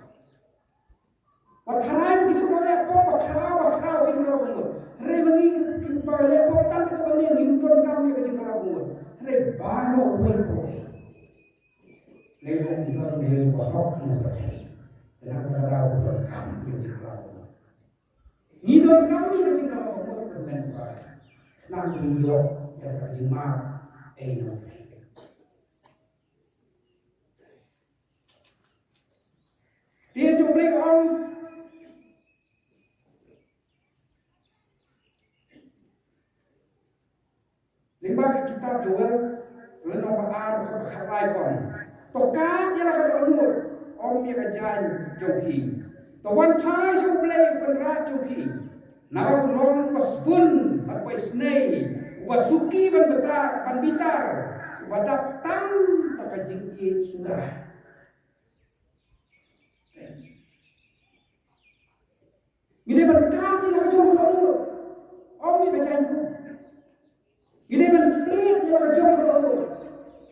Wat tharai ba kito kiba leh pop bakhraw bakhraw ki kylla ba mut. Hynrei ma ngi kiba leh pop tang kito ba ngi ngim donkam ïa ka jingkylla ba mut. Hynrei baroh uwei pa uwei. Lei ong ki don lei bahok na pyrthei. Kane ka daw ba donkam ïa ka jingkylla ba mut. Ngi donkam ïa ka jingkylla ba mut, kyrmen ba. Nang ïoh ïa ka jingmap ei na u. Te jong U Blei ong lyngba ka kitab Joel, lynnong ba ar, dkhot ba khatlai ong: To kat ïa la ka dohnud, ym ïa ka jaiñ jong phi. To wan phai sha U Blei U Kynrad jong phi. Namar u long uba sbun bad uba isnei, uba suki ban bitar, ban bitar, uba dap tang da ka jingïeit suda. Ngi dei ban kat ïa la ka jong ka dohnud, ym ïa ka jaiñkup. Ngi dei ban plie ïa la ka jong ka dohnud.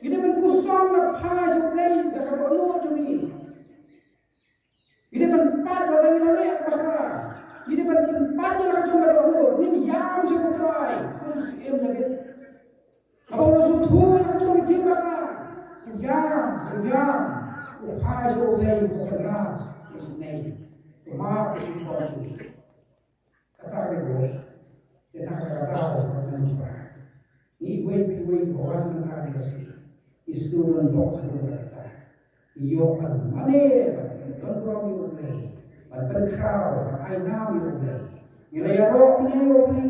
Ngi dei ban pyrshang ban phai sha U Blei da ka dohnud jong ngi. Ngi dei ban pait lada ngi la leh bakla. Ngi dei ban pynpait ïa la ka jong ka dohnud. Ngin ïam sha U Trai kum u syiem Dabid. Haba u la sngewthuh ïa la ka jong ka jingbakla, u ïam, u ïam, u phai sha U Blei, u kynrad, u isnei, u map ïa ki kyrdan jong u. Kata ka dei kawei. Te na kata ka daw, kyrmen para, ngi iwei pa iwei kiba wan mynta ha kane ka sngi, ngi sngewdon bok haduh katta. Ngi ïoh ban mane, ban don burom ïa U Blei, ban pynkhraw, ban ai nam ïa U Blei. Ngi la ïaroh mynne ïa U Blei.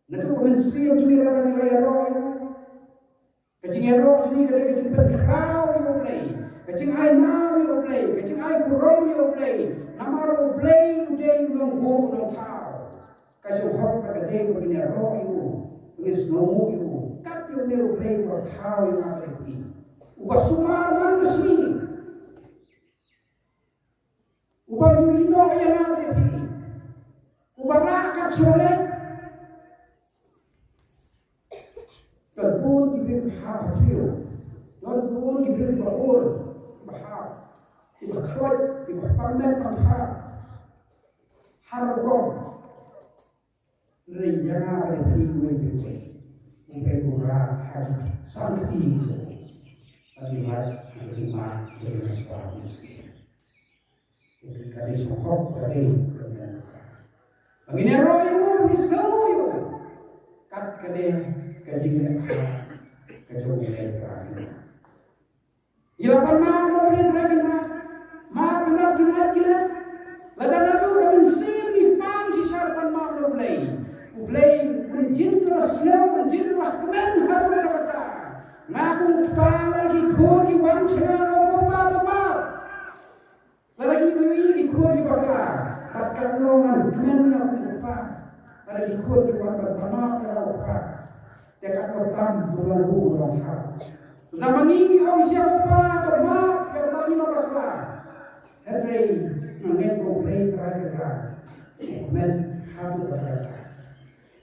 Naduh ka mynsiem jong ngi lada ngi la ïaroh ïa u, ka jingïaroh jong ngi ka dei ka jingpynkhraw ïa U Blei, ka jingai nam ïa U Blei, ka jingai burom ïa U Blei. Namar U Blei u dei u nongbuh u nongthaw. Ka shu hok ka dei ba ngin ïaroh ïa u, ba ngin sngewnguh ïa u. Kat ïa une U Blei uba thaw ïa nga bad ïa phi, uba sumar man ka sngi, uba ju ïehnoh ïa nga bad ïa phi, uba rah kat sha u leit. Don bun ki briew kiba hap ha thriew. Don bun ki briew kiba ur, kiba hap, kiba khroit, kiba pang met pang phad. Har rukom. Hynrei ïa nga bad ïa phi uwei pa uwei, U Blei u rah ha ki san kti jong u. Bad u lait ha ka jingmap, ha ka jingmap. Ka dei sha u hok, ka dei ka mem. Ba ngin ïaroh ïa u, ba ngin sngewnguh ïa u. Kat ka dei ka jingleh ka jong U Blei Trai. Ngi la pan map na U Blei Trai Kynrad. Map Kynrad, Kynrad, Kynrad. Lada naduh ka mynsiem ngi pan shisha ban map na U Blei, U Blei un jin kylla sniew, un jin kylla kmen haduh katta katta. Nga kum u kpa, lada ki khun ki wan sha nga, nga kum u kpa, la map. Lada ki ïohi ki khun ki bakla, bad katno ngan kmen nga kum u kpa. Lada ki khun ki wan ban pynmap ïa nga u kpa, te katno tam u nongbuh u nongthaw. Lada ma ngi ngi ong sha u kpa, to map ïa ma ngi nongbakla, hynrei nga ngeit ba U Blei Trai Kynrad u kmen haduh katta katta.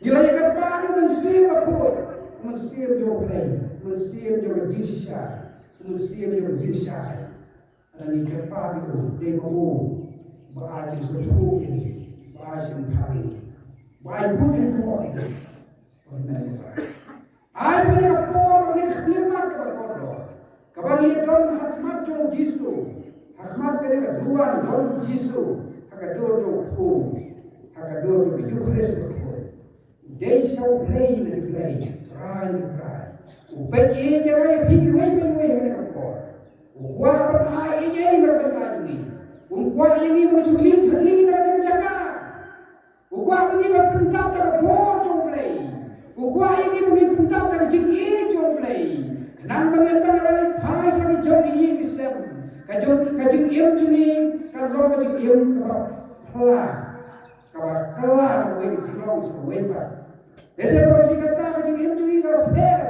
Ngi la ïa kyrpad ïa u Mynsiem Bakhuid, u Mynsiem jong U Blei, u Mynsiem jong ka jingshisha, u Mynsiem jong ka jingshai. Lada ngi kyrpad ïa u, dei ma u ba ai jingsngewthuh ïa ngi, ba ai shemphang ïa ngi, ba ai buit ïa ngi. Amen. Ai ba kane ka por, ba kane ka khlieh mat kaba kordor, kaba ngi don ha khmat jong u Jisu, ha khmat kane ka duwan jong u Jisu, ha ka dur jong u kpu, ha ka dur jong ka Eukharist bakhuid. Dei sha U Blei na ki blei, Trai na ki trai. U peit ïa ngi, ïa phi, iwei pa iwei ha kane ka por. U kwah ban ai ei ei na ka bynta jong ngi. Um kwah ïa ngi ban shu mih thylli na kane ka jaka. U kwah ïa ngi ban pyndap da ka bor jong U Blei. U kwah ïa ngi ban pyndap da ka jingïeit jong U Blei. Khnang ba ngin dang leit phai sha ki jong ki ïing ki sem, ka jong, ka jingim jong ngi kan long ka jingim kaba phylla. Kaba kylla kawei ka jinglong sha kawei pat. Lehse baroh shi katta ka jingim jong ngi ka la pher.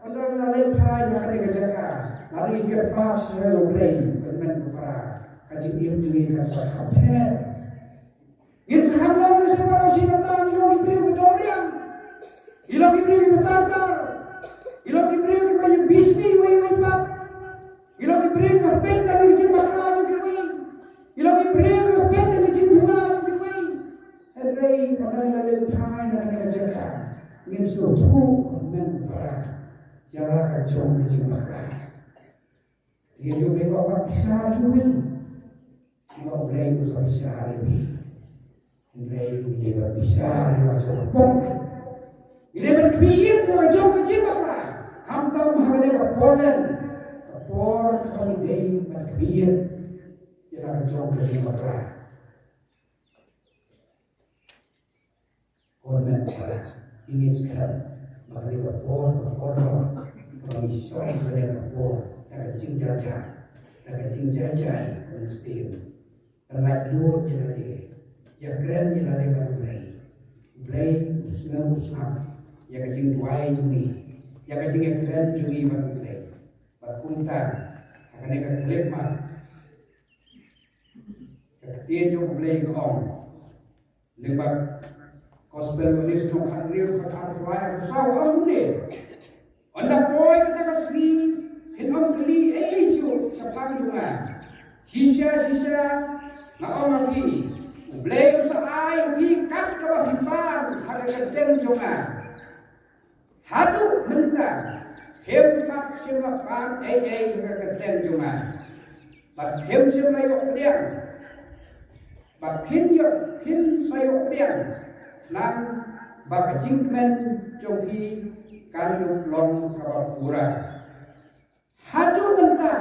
Ynda ngi la leit phai na kane ka jaka, lada ngi kyrpad sha U Blei, kyrmen ko para, Ka jingim jong ngi kan sa kham pher. Ngin sa kham long ne sa baroh shi katta ngi long ki briew ba dom riang. Ngi long ki briew ba tar tar. Ngi long ki briew ba ïa bishni wei wei pat. Ngi long ki briew ba peit tang ki jingbakla jong kiwei. Ngi long ki briew ba peit tang ki jingduna jong kiwei. Hynrei ynda ngi la leit phai na kane ka jaka, ngin sngewthuh, ko hynmen ko para, ïa la ka jong ka jingbakla. Te ïa u Blei u ong, bad bishar ïa uwei, namar U Blei un sa bishar ïa phi. Hynrei ngi dei ban bishar ïa la ka jong ka pop. Ngi dei ban khmih ïa la ka jong ka jingbakla. Khamtam ha kane ka por lem, ka por kaba ngi dei ban khmih ïa la ka jong ka jingbakla. Ko hynmen ko para, ïa ngi skhem ba kane ka por ka kordor, kaba ngi shong ha kane ka por, da ka jingjynjar, da ka jingjynjar ka mynsiem, kan laitluid ïa lade, ïakren ïa lade bad U Blei. U Blei u sngew u sngap ïa ka jingduwai jong ngi, ïa ka jingïakren jong ngi bad U Blei. Bad kumta, ha kane ka khyllipmat, ka ktien jong U Blei ka ong, lyngba Gospel u Ïoannis lynnong khathynriew, khatar, khatlai, khatsaw, ong kumne: Ynda poi kata ka sngi, phin ym kylli ei ei shuh shaphang jong nga. Shisha shisha nga ong ha phi, U Blei un sa ai ha phi kat kaba phi pan ha ka kyrteng jong nga. Haduh mynta phim pat shym la pan ei ei ha ka kyrteng jong nga, bad phim shym la ïoh pdiang, bad phin ïoh, phin sa ïoh pdiang, khnang ba ka jingkmen jong phi kan long kaba pura. Haduh mynta,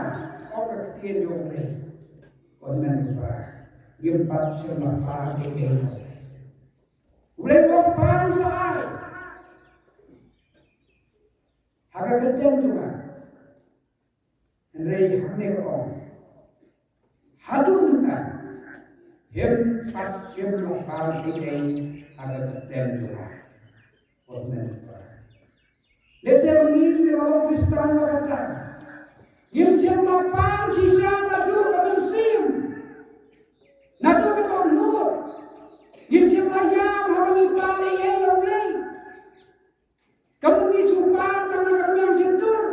ong ka ktien jong U Blei, ko hynmen ko para, ngim pat shym la pan ei ei. U Blei u ong pan sa ai ha ka kyrteng jong nga. Hynrei hangne ka ong, haduh mynta phim pat shym la pan ei ei ha ka kyrteng jong nga. Ko hynmen ko para, lehse ma ngi ngi la long Khristan la katta, ngim shym la pan shisha naduh ka mynsiem, naduh ka dohnud. Ngim shym la ïam haba ngi pan ei ei ïa U Blei. Ka mut ngi shu pan tang na ka rmiang shyntur,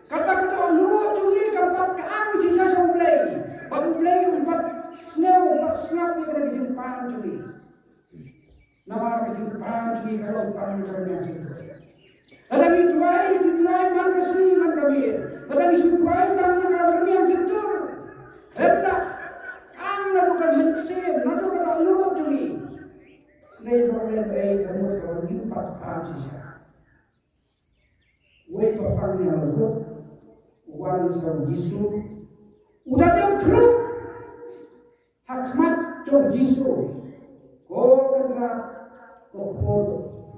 katba ka dohnud jong ngi kam pat kylla shisha sha U Blei, bad U Blei um pat sngew, um pat sngap ïa ka jingpan jong ngi. Namar ka jingpan jong ngi ka long tang na ka rmiang shyntur. Lada ngi duwai, ngi duwai man ka sngi man ka miet, lada ngi shu duwai tang na ka rmiang shyntur, hynrei ka kam naduh ka mynsiem, naduh ka dohnud jong ngi. Hynrei ba U Blei u ong, ka mut ka long ngim pat pan shisha. Uwei u kyrpang ñianglyngkut u wan sha u Jisu, u da dem khrup ha khmat jong u Jisu. Ko Kynrad, ko Khun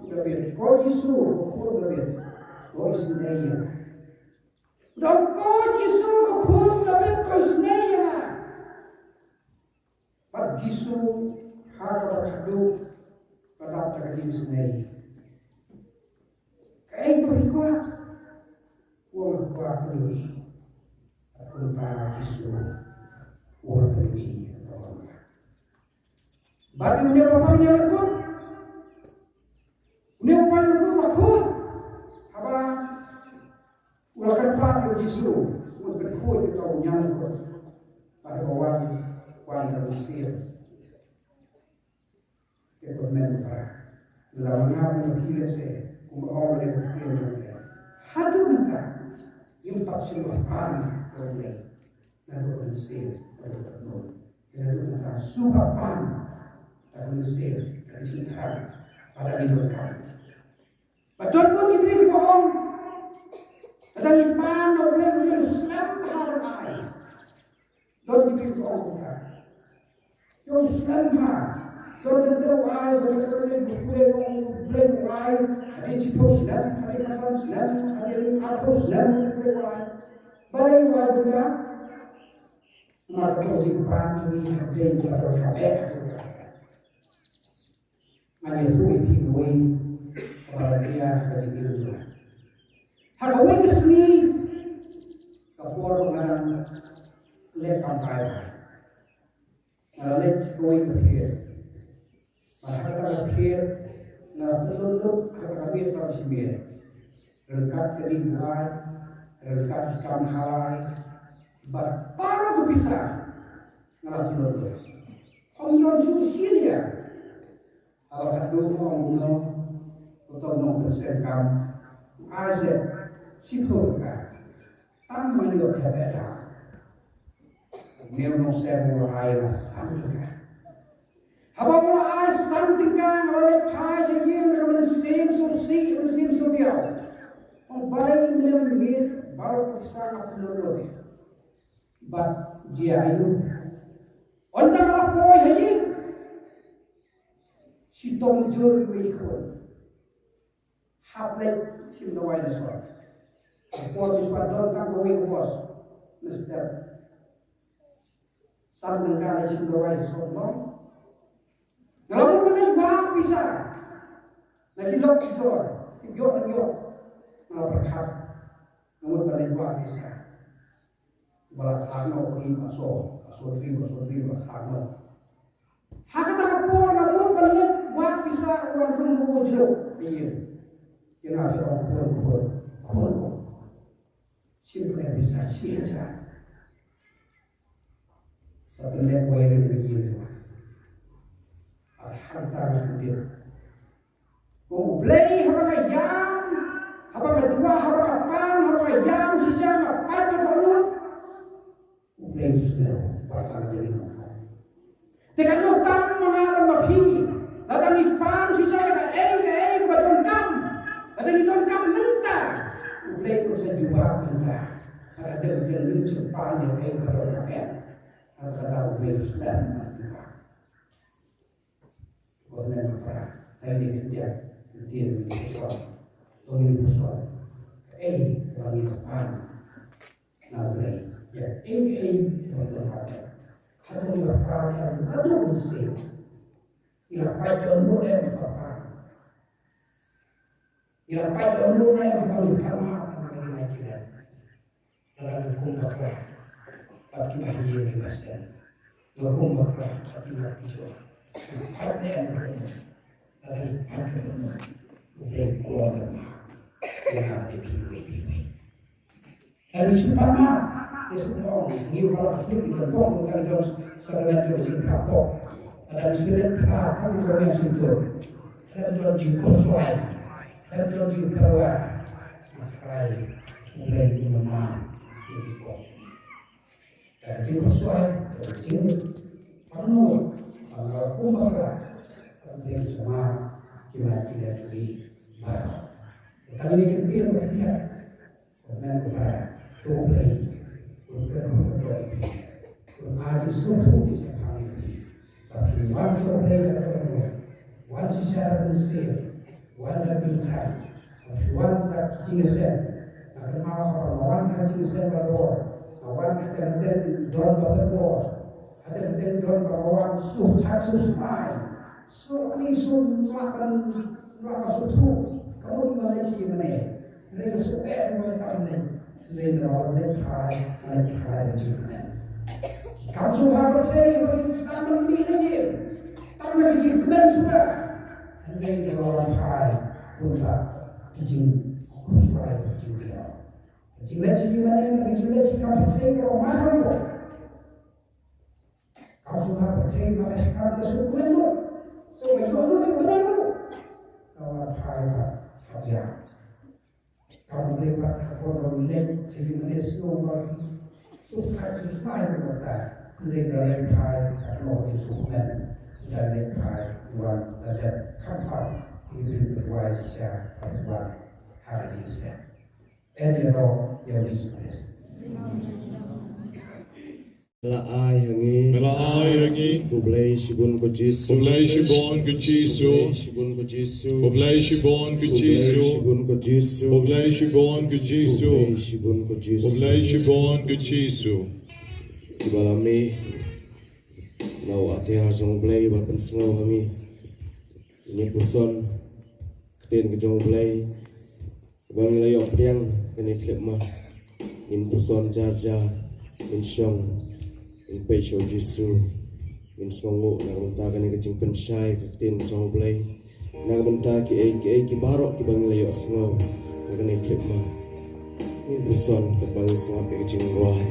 u Dabid, ko Jisu, ko Khun u Dabid, to isynei ïa nga. U da ong, ko Jisu, ko Khun u Dabid, to isynei ïa nga. Bad u Jisu ha kaba khadduh ka dap da ka jingisynei. Kaei ba phi kwah? U ong, nga kwah pynïohi. Bad kumta u Jisu u la pynïohi. Bad une u kyrpang ñianglyngkut, une u kyrpang ñianglyngkut u la khuid. Haba u la kyrpad ïa u Jisu, un pynkhuid ïa uta u ñianglyngkut. Bad haba wan, wan da u mynsiem. Te ko hynmen ko para, lada ma nga bad ma phi lehse, kumba ong ka ktien jong U Blei, haduh mynta ngim pat shym la pan da U Blei, naduh ka mynsiem, naduh ka dohnud. Te naduh mynta shu ban pan da ka mynsiem, da ka jingthrang, bad da ka jingdonkam. Bad don bun ki briew kiba ong, lada ngi pan da U Blei, U Blei u slem bha ban ai. Don ki briew kiba ong kumta. Ïa u slem bha. Don tang u ai, don tang u ai, U Blei u ong, U Blei u ai hadien shiphew snem, hadien khatsan snem, hadien arphew snem, U Blei u ai. Balei u ai kumta? Namar ka jingpan jong ngi ka dei ka donkam eh. Ngan ïathuh ïa phi kawei kaba la jia ha ka jingim jong nga. Ha kawei ka sngi, ka por ba nga dang leh kam kai bha, Nga la leit sha kawei ka phier. Bad ha kata ka phier nga la pynlut lut ha kata ka miet bad ka shi miet. Ryngkat ka dih duwai, ryngkat ka kam halai, bad baroh ka pisa nga la pynlut lut. Ym don shuh shuh ïa. Haba ka dei ong kumno, uto u nongpynseng kam u ai seh shiphew tyngka. Tang ban ïoh thep ïa ka. Une u nongseng u la ai san tyngka. Haba u la ai san tyngka, nga la leit phai sha ïing na ka mynsiem sngewsih, mynsiem sngewdiaw. Ong balei ym lem miet baroh ka pisa nga pynlut lut. Bad jia aïu? Ynda nga la poi ha ïing, shitom jur iwei i khun. Hap leit shim dawai na sor. Ka por ki shu don tang kawei ka bos. Mister. San tyngka leit shim dawai na sor long. Nga la mut ban leit wad pisa na ki lok ki jor, ki ïoh na ïoh. Nga la pyrkhat. Nga mut ban leit wad pisa. Ba la khlad noh, u ïa ba so, ba so trei, ba so trei, ba la khlad noh. Ha kata ka por nga mut ban leit wad pisa, wan rung u jruk. Ïa. Ïa nga sa ong khun, khun, khun. Shim pyneh pisa shi hajar. Sa pynleh wiring ïa ïing jong nga. Bad ha kata nga kyntiew. Ko U Blei, haba nga ïam, haba nga duwai, haba nga pan, haba nga ïam shisha, nga pait ka dohnud. U Blei u sngewbha ïa ngi. Te katno tam ma nga bad ma phi, lada ngi pan shisha ïa kaei kaei kaba donkam, lada ngi donkam mynta, U Blei un sa jubab mynta. Lada dang dang ym shym pan ïa kaei kaba donkam, lada kata U Blei u sngewbha ïa ngi. Ko hynmen ko para, kaei ngi khyndiat, ktien ngi puson, to ngi puson. Kaei kaba ngi pan na U Blei, ïa kaei kaei kaba ngi pan. Hato ngi la pan ïa naduh mynsiem? Ngi la pait ïa u mut em kaba pan? Ngi la pait ïa u mut em kaba ngi pan ma kaba ngi lai kilan? Lada nga kum bakla bad kiba ha ïing kiba seng, nga kum bakla bad ki mat ki jor, nga pait ne em ruh, lada ngi pait ruh, U Blei u kloi noh ma nga bad ïa phi iwei pa iwei. Lada ngi shu pan ma, ngi shu ong ngi, ba la phi ngi don pop, ngi don sakramen jong ka jingpynpop. Lada ngi shu leit phla tang jong ngi shu tur, lada ngi don jingkhuslai, lada ngi don jingpyrwa, nga tharai U Blei un ïamap ïa ki pop. Ka jingkhuslai, ka jingpynlut, ka kum bakla, ka jingsamar, ki mat ki leh ki baroh. Tang ïa kane ka ktien ba khyndiat, ko hynmen ko para, to U Blei un kyrkhu ïa phi, un ai jingsngewthuh jingsngewthuh ïa phi. Ba phin wan sha U Blei da ka dohnud, wan shisha da ka mynsiem, wan da ka jingkyrkhu, ba phin wan da ka jingïaseng. Nga kynmaw haba nga wan ha ka jingïaseng barabor, nga wan hadien hadien don ba pynbor, hadien hadien don ba nga wan shu thait shu smai, shu ani shu lah ban, lah ban shu thuh. Ka mut nga leit sha ïingmane. Hynrei nga shu eh ruh nga tam lei. Hynrei nga la leit phai, nga leit phai da ka jingkmen. Kam sngewbha pyrthei ba ngi sdang ban mih na ïing tang da ka jingkmen suda. Hynrei nga la wan phai kumta ka jingkhuslai, ka jingdiaw. Ka jingleit sha ïingmane, ka jingleit sha ka pyrthei ka long markham bor. Kam sngewbha pyrthei ba ka shkar ka sngewkmen lut, sngewbha ïoh lut ïa ka bneng ruh. Ka wan phai pat hap ïa. Kam dei pat ka por ba ngi leit sha ïingmane sngewbha sngewbha sngewbha ïa ka por. Hynrei da leit phai katno ka jingsngewkmen. Da leit phai wan da dep kham kham ïa ka jingpynwai shisha, wan ha ka jingsneng. Ïa ïaroh ïa U Jisu Khrist. Me la ai ha ngi. Me la ai ha ngi. Khublei shibun ko Jisu. Khublei shibun ko Jisu. Khublei shibun ko Jisu. Khublei shibun ko Jisu. Khublei shibun ko Jisu. Khublei shibun ko Jisu. Khublei shibun ko Jisu. Kiba la mih na u atiar jong U Blei ba pynsngew ha ngi. Ngi puson ktien ka jong U Blei. Ba ngi la ïoh pdiang kane ka khyllipmat, ngin puson jar jar, ngin shong, ngin peit sha U Jisu, Ngin sngewnguh na ka bynta kane ka jingpynshai ka ktien jong U Blei, na ka bynta kiei kiei ki baroh kiba ngi la ïohsngew ha kane ka khyllipmat. Ngin puson katba ngi sngap ïa ka jingrwai.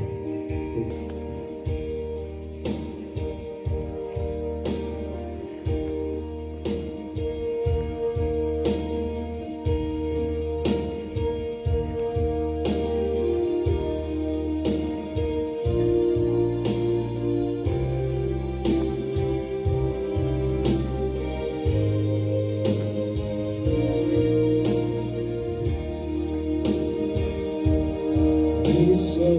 Jisu,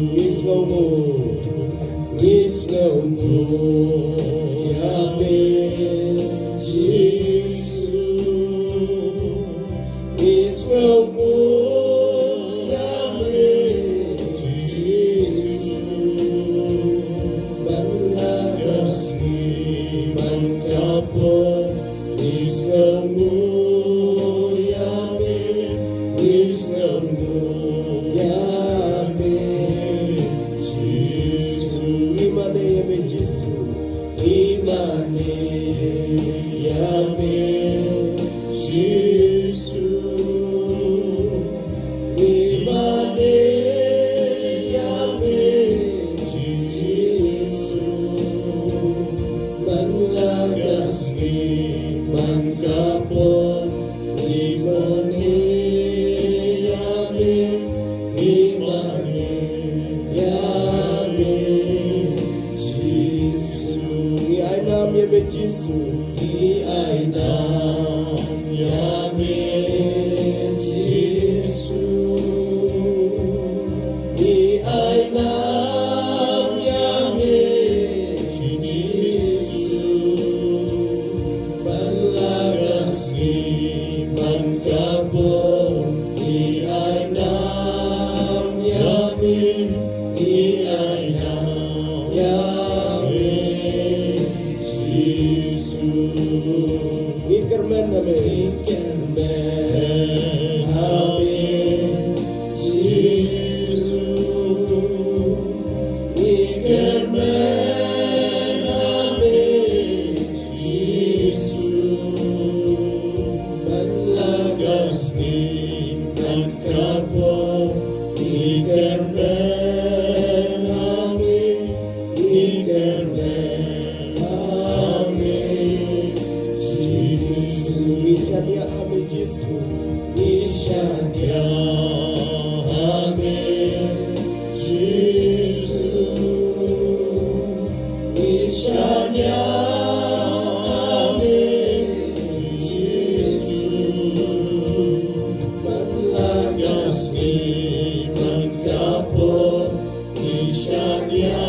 ngi sngewnguh, ngi sngewnguh ïa me, Jisu. Ngi sngewnguh ïa me, Jisu. Man la ka sngi, man ka por, ngi sngewnguh ïa me, ngi sngewnguh ïa me, Jisu. Ngi mane ïa me, Jisu. Ngi mane ïa me, Jisu. Ngi mane ïa me, Jisu. Man la ka sngi, man ka por, ngi mane ïa me, ngi mane ïa me, Jisu. Ngi ai nam ïa me, Jisu. Ngi ai nam ïa me, Jisu. Ngi ai nam ïa me, Jisu. Man la ka sngi, man ka por, ngi ai nam ïa me, ngi ai nam ïa me, Jisu. Ngi kyrmen ha me, ngi kyrmen ha me, Jisu. Ngi kyrmen ha me, Jisu. Man la ka sngi, man ka por, ngi kyrmen ha me, ngi kyrmen ha me, Jisu. Ngi shaniah ha me, Jisu. Ngi shaniah ha me, Jisu. Ngi shaniah ha me, Jisu. Man la ka sngi, man ka por, ngi shaniah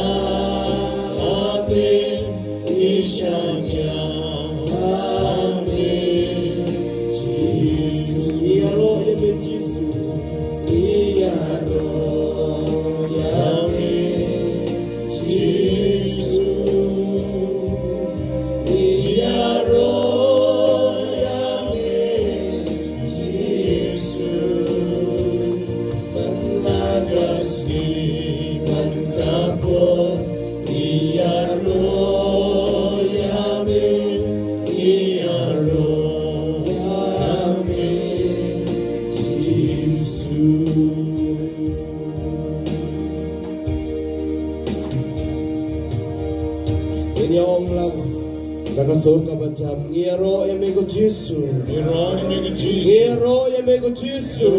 ha me, ngi shaniah ha me, Jisu. Ngi ïaroh ïa me, Jisu. Ngi ïaroh ïa me, Jisu. Ngi ïaroh ïa me, Jisu. Man la ka sngi, man ka por, ngi ïaroh ïa me, ngi ïaroh ïa me, Jisu. Ngin ïa ong lang da ka sur kaba jam. Ngi ïaroh ïa me ko Jisu. Ngi ïaroh ïa me ko Jisu. Ngi ïaroh ïa me ko Jisu.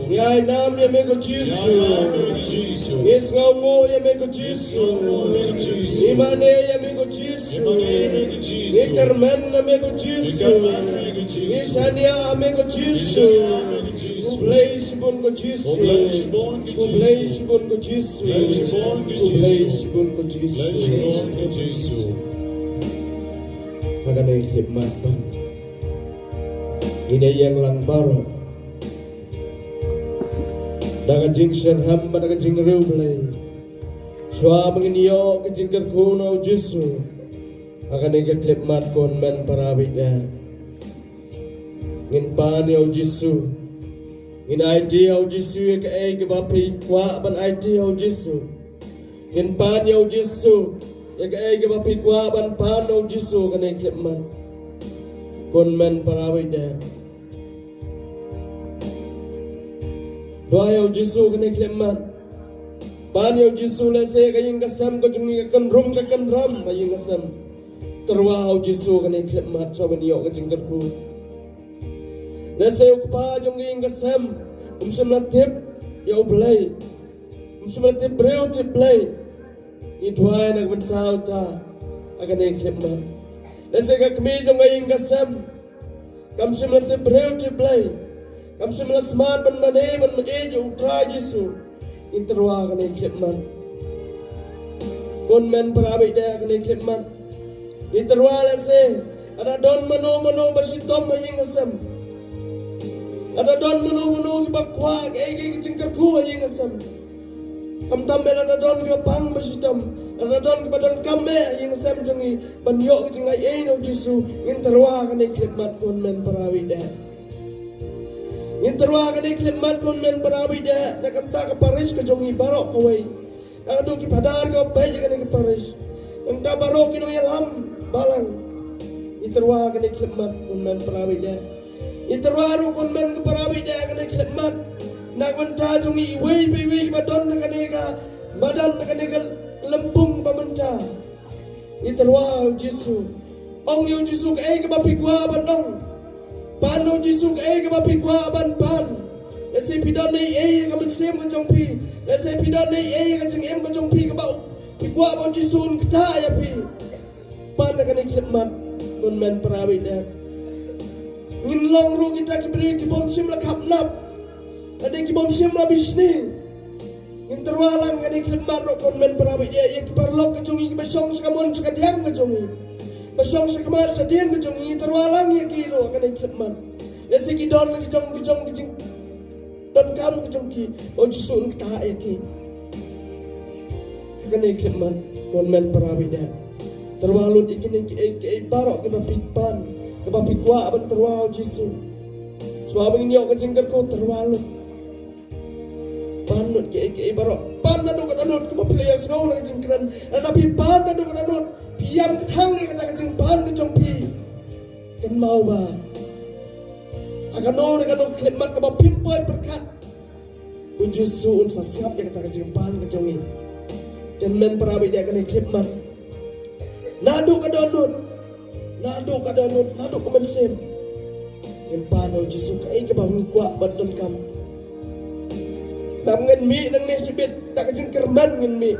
Ngi ai nam ïa me ko Jisu. Ngi ai nam ïa me ko Jisu. Ngi sngewnguh ïa me ko Jisu. Ngi sngewnguh ïa me ko Jisu. Ngi mane ïa me ko Jisu. Ngi mane ïa me ko Jisu. Ngi kyrmen ïa me ko Jisu. Ngi kyrmen ïa me ko Jisu. Ngi shaniah ïa me ko Jisu. Ngi shaniah ïa me ko Jisu. Khublei shibun ko Jisu. Khublei shibun ko Jisu. Khublei shibun ko Jisu. Khublei shibun ko Jisu. Khublei shibun ko Jisu. Kane ka khyllipmat ban, ngin ïeng lang baroh da ka jingshitrhem bad da ka jingriewblei. Shuwa ba ngin ïoh ka jingkyrkhu na u Jisu ha kane ka khyllipmat, ko hynmen para baieit, ngin pan ïa u Jisu. Ngin aiti ïa u Jisu ïa kaei kaba phi kwah ban aiti ïa u Jisu. Ngin pan ïa u Jisu ïa kaei kaba phi kwah ban pan ïa u Jisu ha kane ka khyllipmat, ko hynmen para baieit. Duwai ïa u Jisu ha kane ka khyllipmat. Pan ïa u Jisu. Lehse ka ïing ka sem ka jong ngi ka kynrum ka kynram ha ïing ka sem. Tyrwa ha u Jisu ha kane ka khyllipmat, shuwa ban ïoh ka jingkyrkhu. Lehse u kpa jong ka ïing ka sem um shym la tip ïa u Blei, um shym la tip briew tip Blei. Ngi duwai na ka bynta uta ha kane ka khyllipmat. Lehse ka kmie jong ka ïing ka sem kam shym la tip briew tip Blei, kam shym la smat ban mane ban ïeit ïa u Trai Jisu. Ngin tyrwa ha kane ka khyllipmat, ko hynmen para baieit, ha kane ka khyllipmat. Ngin tyrwa lehse lada don mano mano ba shitom ha ïing ha sem, lada don mano mano kiba kwah kaei kaei ka jingkyrkhu ha ïing ha sem. Khamtam eh lada don kiba pang ba shitom, lada don kiba donkam eh ha ïing ha sem jong ngi ban ïoh ka jingaiei na u Jisu, ngin tyrwa ha kane ka khyllipmat, ko hynmen para baieit. Ngin tyrwa ha kane ka khyllipmat, ko hynmen para baieit, na ka bynta ka parish ka jong ngi baroh kawei. Nangta ki phadar kiba peit ïa kane ka parish, nangta baroh ki nongïalam balang. Ngi tyrwa ha kane ka khyllipmat, ko hynmen para baieit. Ngi tyrwa ruh, ko hynmen para baieit, ha kane ka khyllipmat, na ka bynta jong ngi iwei pa iwei kiba don ha kane ka madan, ha kane ka lympung ba mynta. Ngi tyrwa ïa u Jisu. Ong ïa u Jisu kaei kaba phi kwah ban ong. Pan ïa u Jisu kaei kaba phi kwah ban pan. Lehse phi don ei ei ha ka mynsiem ka jong phi, lehse phi don ei ei ha ka jingim ka jong phi kaba phi kwah ba u Jisu un ktah ïa phi. Pan ha kane ka khyllipmat, ko hynmen para baieit. Ngin long ruh kita ki briew kibym shym la khap nap, lane kibym shym la bishni. Ngin tyrwa lang ha kane ka khyllipmat ruh, ko hynmen para baieit, ïa ki paralok ka jong ngi kiba shong sha ka mon sha ka diang ka jong ngi, ba shong sha khmat sha dien ka jong ngi. Ngin tyrwa lang ïa ki ruh ha kane ka khyllipmat. Lehse ki don la ki jong ki jong ki jingdonkam ka jong ki, ba u Jisu un ktah ïa ki. Ha kane ka khyllipmat, ko hynmen para baieit, tyrwa lut ïa kine kiei kiei baroh kiba phi pan, kiba phi kwah ban tyrwa ha u Jisu. Shuwa ba ngin ïoh ka jingkyrkhu, tyrwa lut. Pan lut kiei kiei baroh. Pan naduh ka dohnud, kumba phi la ïohsngew na ka jingkren. Lada phi pan naduh ka dohnud, phi ïam kthang ïa kata ka jingpan ka jong phi, kynmaw ba ha kano re kano ka khyllipmat kaba phim poi pyrkhat, u Jisu un sa sngap ïa kata ka jingpan ka jong ngi. Ko hynmen para baieit, ha kane ka khyllipmat, naduh ka dohnud, naduh ka dohnud, naduh ka mynsiem, ngin pan ïa u Jisu kaei kaba ngi kwah ban donkam. Ngam ngin mih nangne shibit da ka jingkyrmen, ngin mih.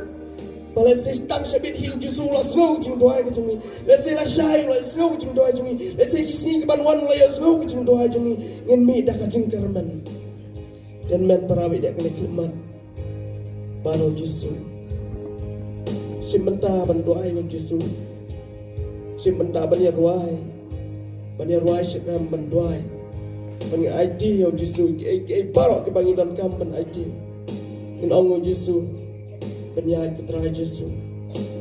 Ba lehse tang shibit hi u Jisu u la sngew ka jingduwai ka jong ngi, lehse lashai u la sngew ka jingduwai jong ngi, lehse ki sngi kiban wan u la ïohsngew ka jingduwai jong ngi. Ngin mih da ka jingkyrmen. Ko hynmen para baieit, ha kane ka khyllipmat, pan ïa u Jisu. Shim bynta ban duwai ïa u Jisu. Shim bynta ban ïa rwai, ban ïa rwai shitrhem, ban duwai, ban ïa aiti ïa u Jisu kiei kiei baroh kiba ngi donkam ban aiti. Ngin ong ïa u Jisu, pynïaid ko Trai Jisu,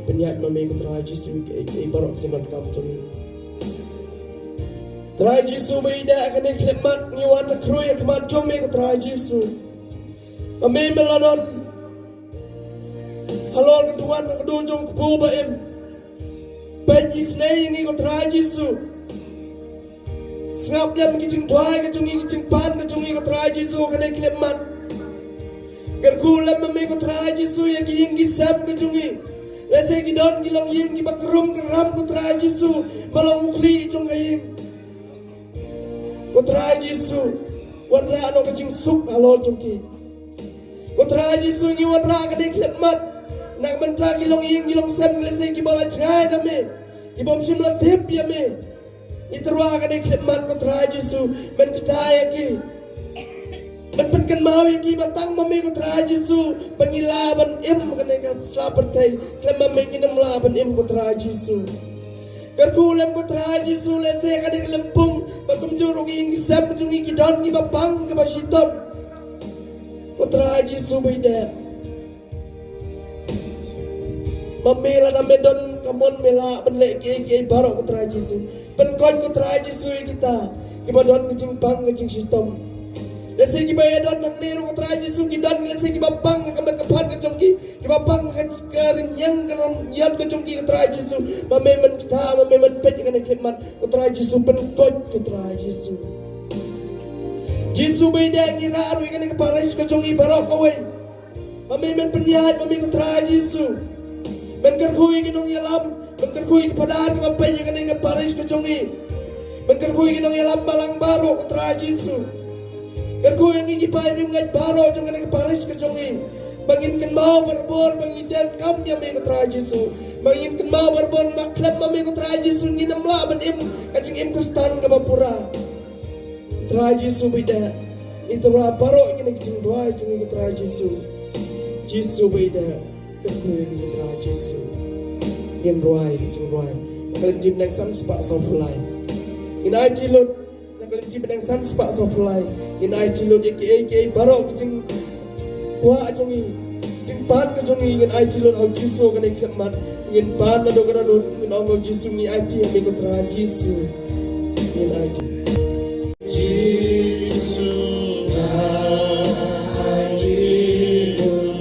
pynïaid ma me ko Trai Jisu, kiei kiei baroh ki jingdonkam jong ngi. Trai Jisu baieit, ha kane ka khyllipmat ngi wan khrui ha khmat jong me ko Trai Jisu. Ma me me la don halor ka duwan, ka duwan jong ka kpu ba im. Peit isynei ïa ngi ko Trai Jisu. Sngap lem ki jingduwai ka jong ngi, ki jingpan ka jong ngi ko Trai Jisu, ha kane ka khyllipmat. Kyrkhu lem ma me ko Trai Jisu ïa ki ïing ki sem ka jong ngi. Lehse ki don ki longïing kiba kynrum kynram ko Trai Jisu, ba long u khlieh jong ka ïing. Ko Trai Jisu, wanrah noh ka jingsuk halor jong ki. Ko Trai Jisu, ngi wanrah ha kane ka khyllipmat na ka bynta ki longïing ki longsem, lehse kiba la jngai na me, kibym shym la tip ïa me. Ngi tyrwa ha kane ka khyllipmat ko Trai Jisu, men ktah ïa ki, men pynkynmaw ïa ki ba tang ma me ko Trai Jisu ba ngi lah ban im ha kane ka sla pyrthei. Khlem ma me ngin ym lah ban im ko Trai Jisu. Kyrkhu lem ko Trai Jisu, lehse kane ka lympung, ba kumjuh ruh ki ïing ki sem jong ngi ki don kiba pang kiba shitom. Ko Trai Jisu ba ïeit. Ma me lada me don ka mon me lah ban leh kiei kiei baroh ko Trai Jisu. Pynkoit ko Trai Jisu ïa kita kiba don ka jingpang ka jingshitom. Lehse kiba ïadon hangne ruh ko Trai Jisu ki don lehse kiba pang ka met ka phad ka jong ki, kiba pang ka, ka rynïeng ka rynïeng ka jong ki ko Trai Jisu. Ma me men kata, ma me men peit ïa kane ka khyllipmat ko Trai Jisu, pynkoit ko Trai Jisu. Jisu ba ïeit, ngi rah ruh ïa kane ka parish ka jong ngi baroh kawei. Ma me men pynïaid, ma me ko Trai Jisu. Men kyrkhu ïa ki nongïalam, men kyrkhu ïa ki phadar kiba peit ïa kane ka parish ka jong ngi. Men kyrkhu ïa ki nongïalam balang baroh ko Trai Jisu. Kyrkhu ïa ngi ki paid riewngeit baroh jong kane ka parish ka jong ngi. Ba ngin kynmaw barabor ba ngi donkam ïa me ko Trai Jisu. Ba ngin kynmaw barabor ba khlem ma me ko Trai Jisu ngin ym lah ban im ka jingim Khristan kaba pura. Trai Jisu ba ïeit, ngi tyrwa baroh ïa kine ki jingduwai jong ngi ko Trai Jisu. Jisu ba ïeit, kyrkhu ïa ngi ko Trai Jisu. Ngin rwai ki jingduwai. Na ka lyngkot jingpyndonkam spah sawphew lai. Ngin aiti lut. Na ka lyngkot jingpyndonkam spah sawphew lai. Ngin aiti lut ïa kiei kiei baroh ki jing kwah jong ngi, jingpan ka jong ngi, ngin aiti lut ha u Jisu kane ka khyllipmat. Ngin pan naduh ka dohnud, ngin ong ha u Jisu ngi aiti ha me ko Trai Jisu. Ngin aiti. Jisu, ngi aiti lut.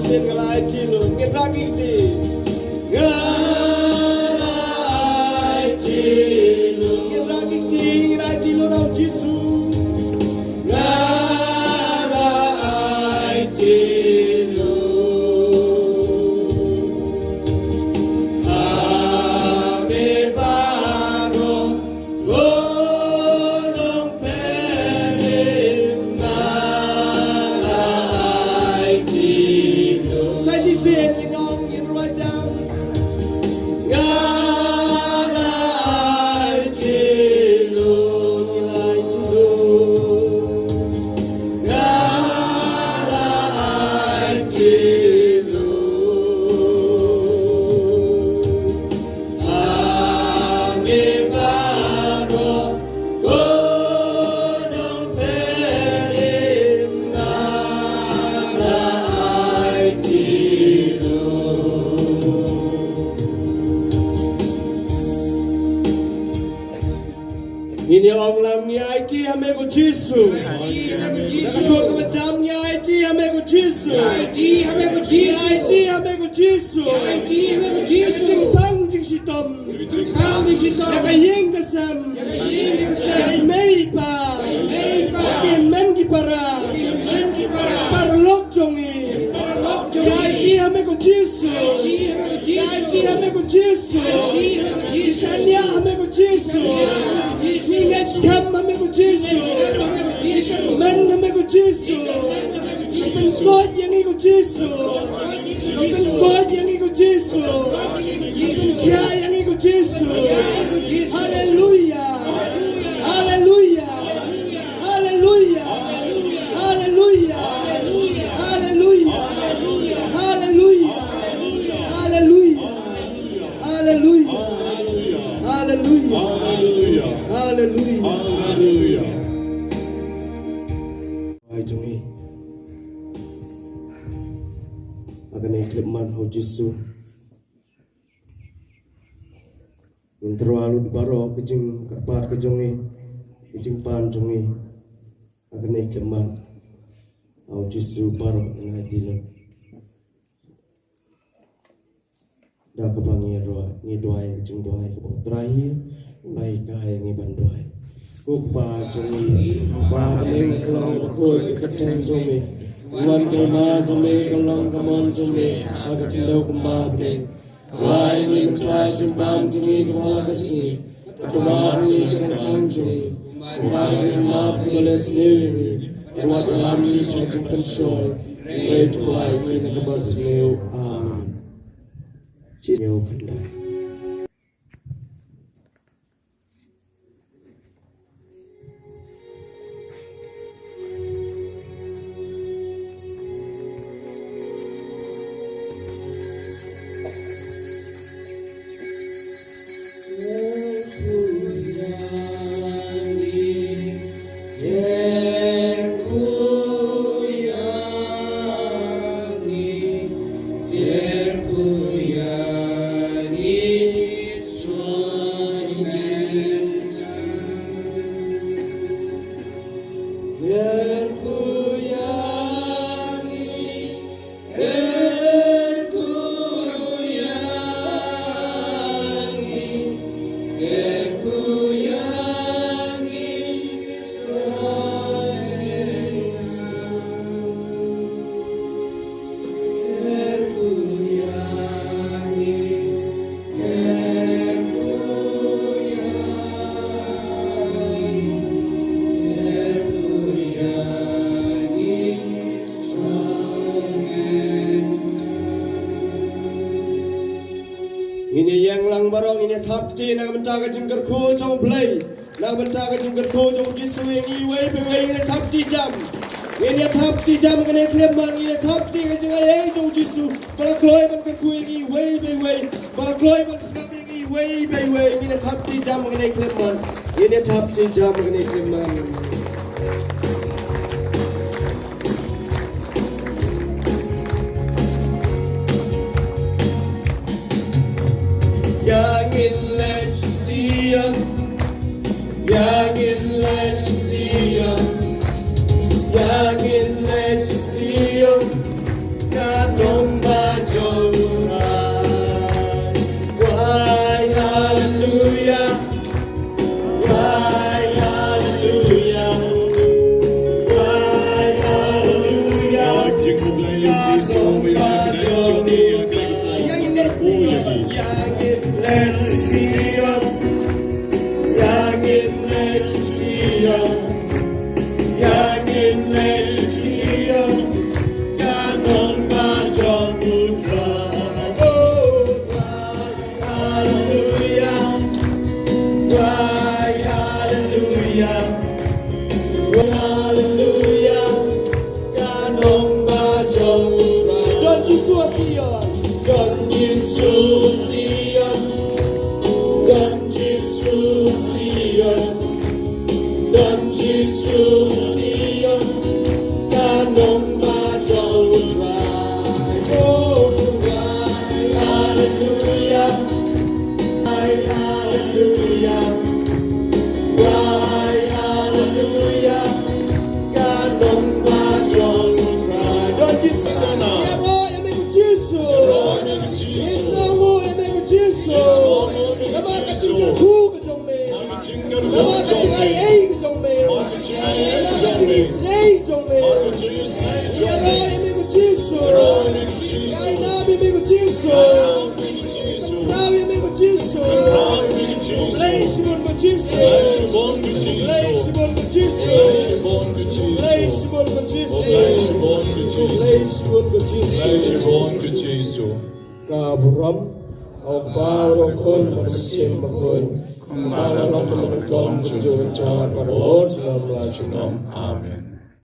Ngin la aiti lut, ngin rah ki kti. Nga la aiti lut. Ngin rah ki kti, ngin aiti lut ha u Jisu. Nga la aiti lut. Ha me baroh. Ko Nongpynim nga la aiti lut. Sa shisien ngi ong, ngin rwai jam. Nga la aiti lut, nga la aiti lut. Nga la aiti lut. Ha me baroh, ko Nongpynim nga la aiti lut. Ngin ïa ong lang, ngi aiti ha me ko Jisu. Aiti ha me ko Jisu. Na ka sur kaba jam, ngi aiti ha me ko Jisu. Aiti ha me ko Jisu. Aiti ha me ko Jisu. Aiti ha me ko Jisu. Jingpang jingshitom. Jingpang jingshitom. Ïa ka ïing ka sem. Ïa ka ïing ka sem. Ïa i mei i pa. Ïa i mei i pa. Ïa ki hynmen ki para. Ïa ki hynmen ki para. Paralok jong ngi. Paralok jong ngi. Ngi aiti ha me ko Jisu. Ngi aiti ha me ko Jisu. Ngi aiti ha me ko Jisu. Ngi shaniah ha me ko Jisu. Ngi ngeit skhem ha me ko Jisu. Ngi kyrmen ha me ko Jisu. Ngi pynkoit ïa ngi ko Jisu. Ngi pynkoit ïa ngi ko Jisu. Ngi pynkhiah ïa ngi ko Jisu. Haleluya. Haleluya. Haleluya. Haleluya. Haleluya. Haleluya. Haleluya. Haleluya. Haleluya. Haleluya. Haleluya. Ai jong ngi. Ha kane ka khyllipmat ha u Jisu. Ngin tyrwa lut baroh ka jingkyrpad ka jong ngi, ka jingpan jong ngi. Ha kane ka khyllipmat ha u Jisu baroh ngi aiti lut. Da kaba ngi rwai, ngi duwai ka jingduwai kaba u Trai u la hikai ïa ngi ban duwai. Ko Kpa jong ngi, Kpa bneng, ka long bakhuid ka kyrteng jong me. Wan ka hima jong me, ka long ka mon jong me ha ka khyndew kumba ha bneng. Pynlait ïa ngi mynta ka jingbam jong ngi kaba ha la ka sngi. Bad to map ïa ngi ki kyrteng jong ngi, kumba ngi map ïa kiba la sniew ïa ngi. Wat ïalam ïa ngi sha ka jingpynshoi, hynrei to pynlait ïa ngi na kaba sniew. Amen. Sniew khyndai. Ngin ïa ïeng lang baroh, ngin ïa thap kti na ka bynta ka jingkyrkhu jong U Blei. Na ka bynta ka jingkyrkhu jong U Jisu ïa ngi iwei pa iwei, ngin ïa thap kti jam. Ngin ïa thap kti jam kane ka khyllipmat, ngin ïa thap kti ka jingaiei jong U Jisu ba la kloi ban kyrkhu ïa ngi iwei pa iwei, ba la kloi ban sngap ïa ngi iwei pa iwei. Ngin ïa thap kti jam kane ka khyllipmat. Ngin ïa thap kti jam kane ka khyllipmat. Ïa ngin leit sha Sion, ïa ngin leit sha Sion, ïa ngin leit sha Sion. Ka nong Hallelujah. Hallelujah. Ka nongbah jong U Trai. Don Jisu ha Sion. Don Jisu ha Sion. Don Jisu ha Sion. Don Jisu ha Sion. Ka nongbah jong U Trai. Oh, Trai. Hallelujah. Hallelujah. Cry hallelujah. Ka nongbah jong U Trai. Don Jisu. Ïaroh ïa me ko Jisu. Ïaroh ïa me ko Jisu. Namar ka jingkyrkhu ka jong me. Namar ka jingai ei ka jong me. Namar ka jingisynei jong me. Ïaroh ïa me ko Jisu. Ïainam ïa me ko Jisu. Khraw ïa me ko Jisu. Blei shibun ko Jisu. Blei shibun ko Jisu. Blei shibun ko Jisu. Blei shibun ko Jisu. Blei shibun ko Jisu. Blei shibun ko Jisu. Ka burom, u Kpa, u Khun, u Mynsiem Bakhuid. Kumba la long mynta, mynnyngkong, junom, junom, junom, junom, junom. Amen.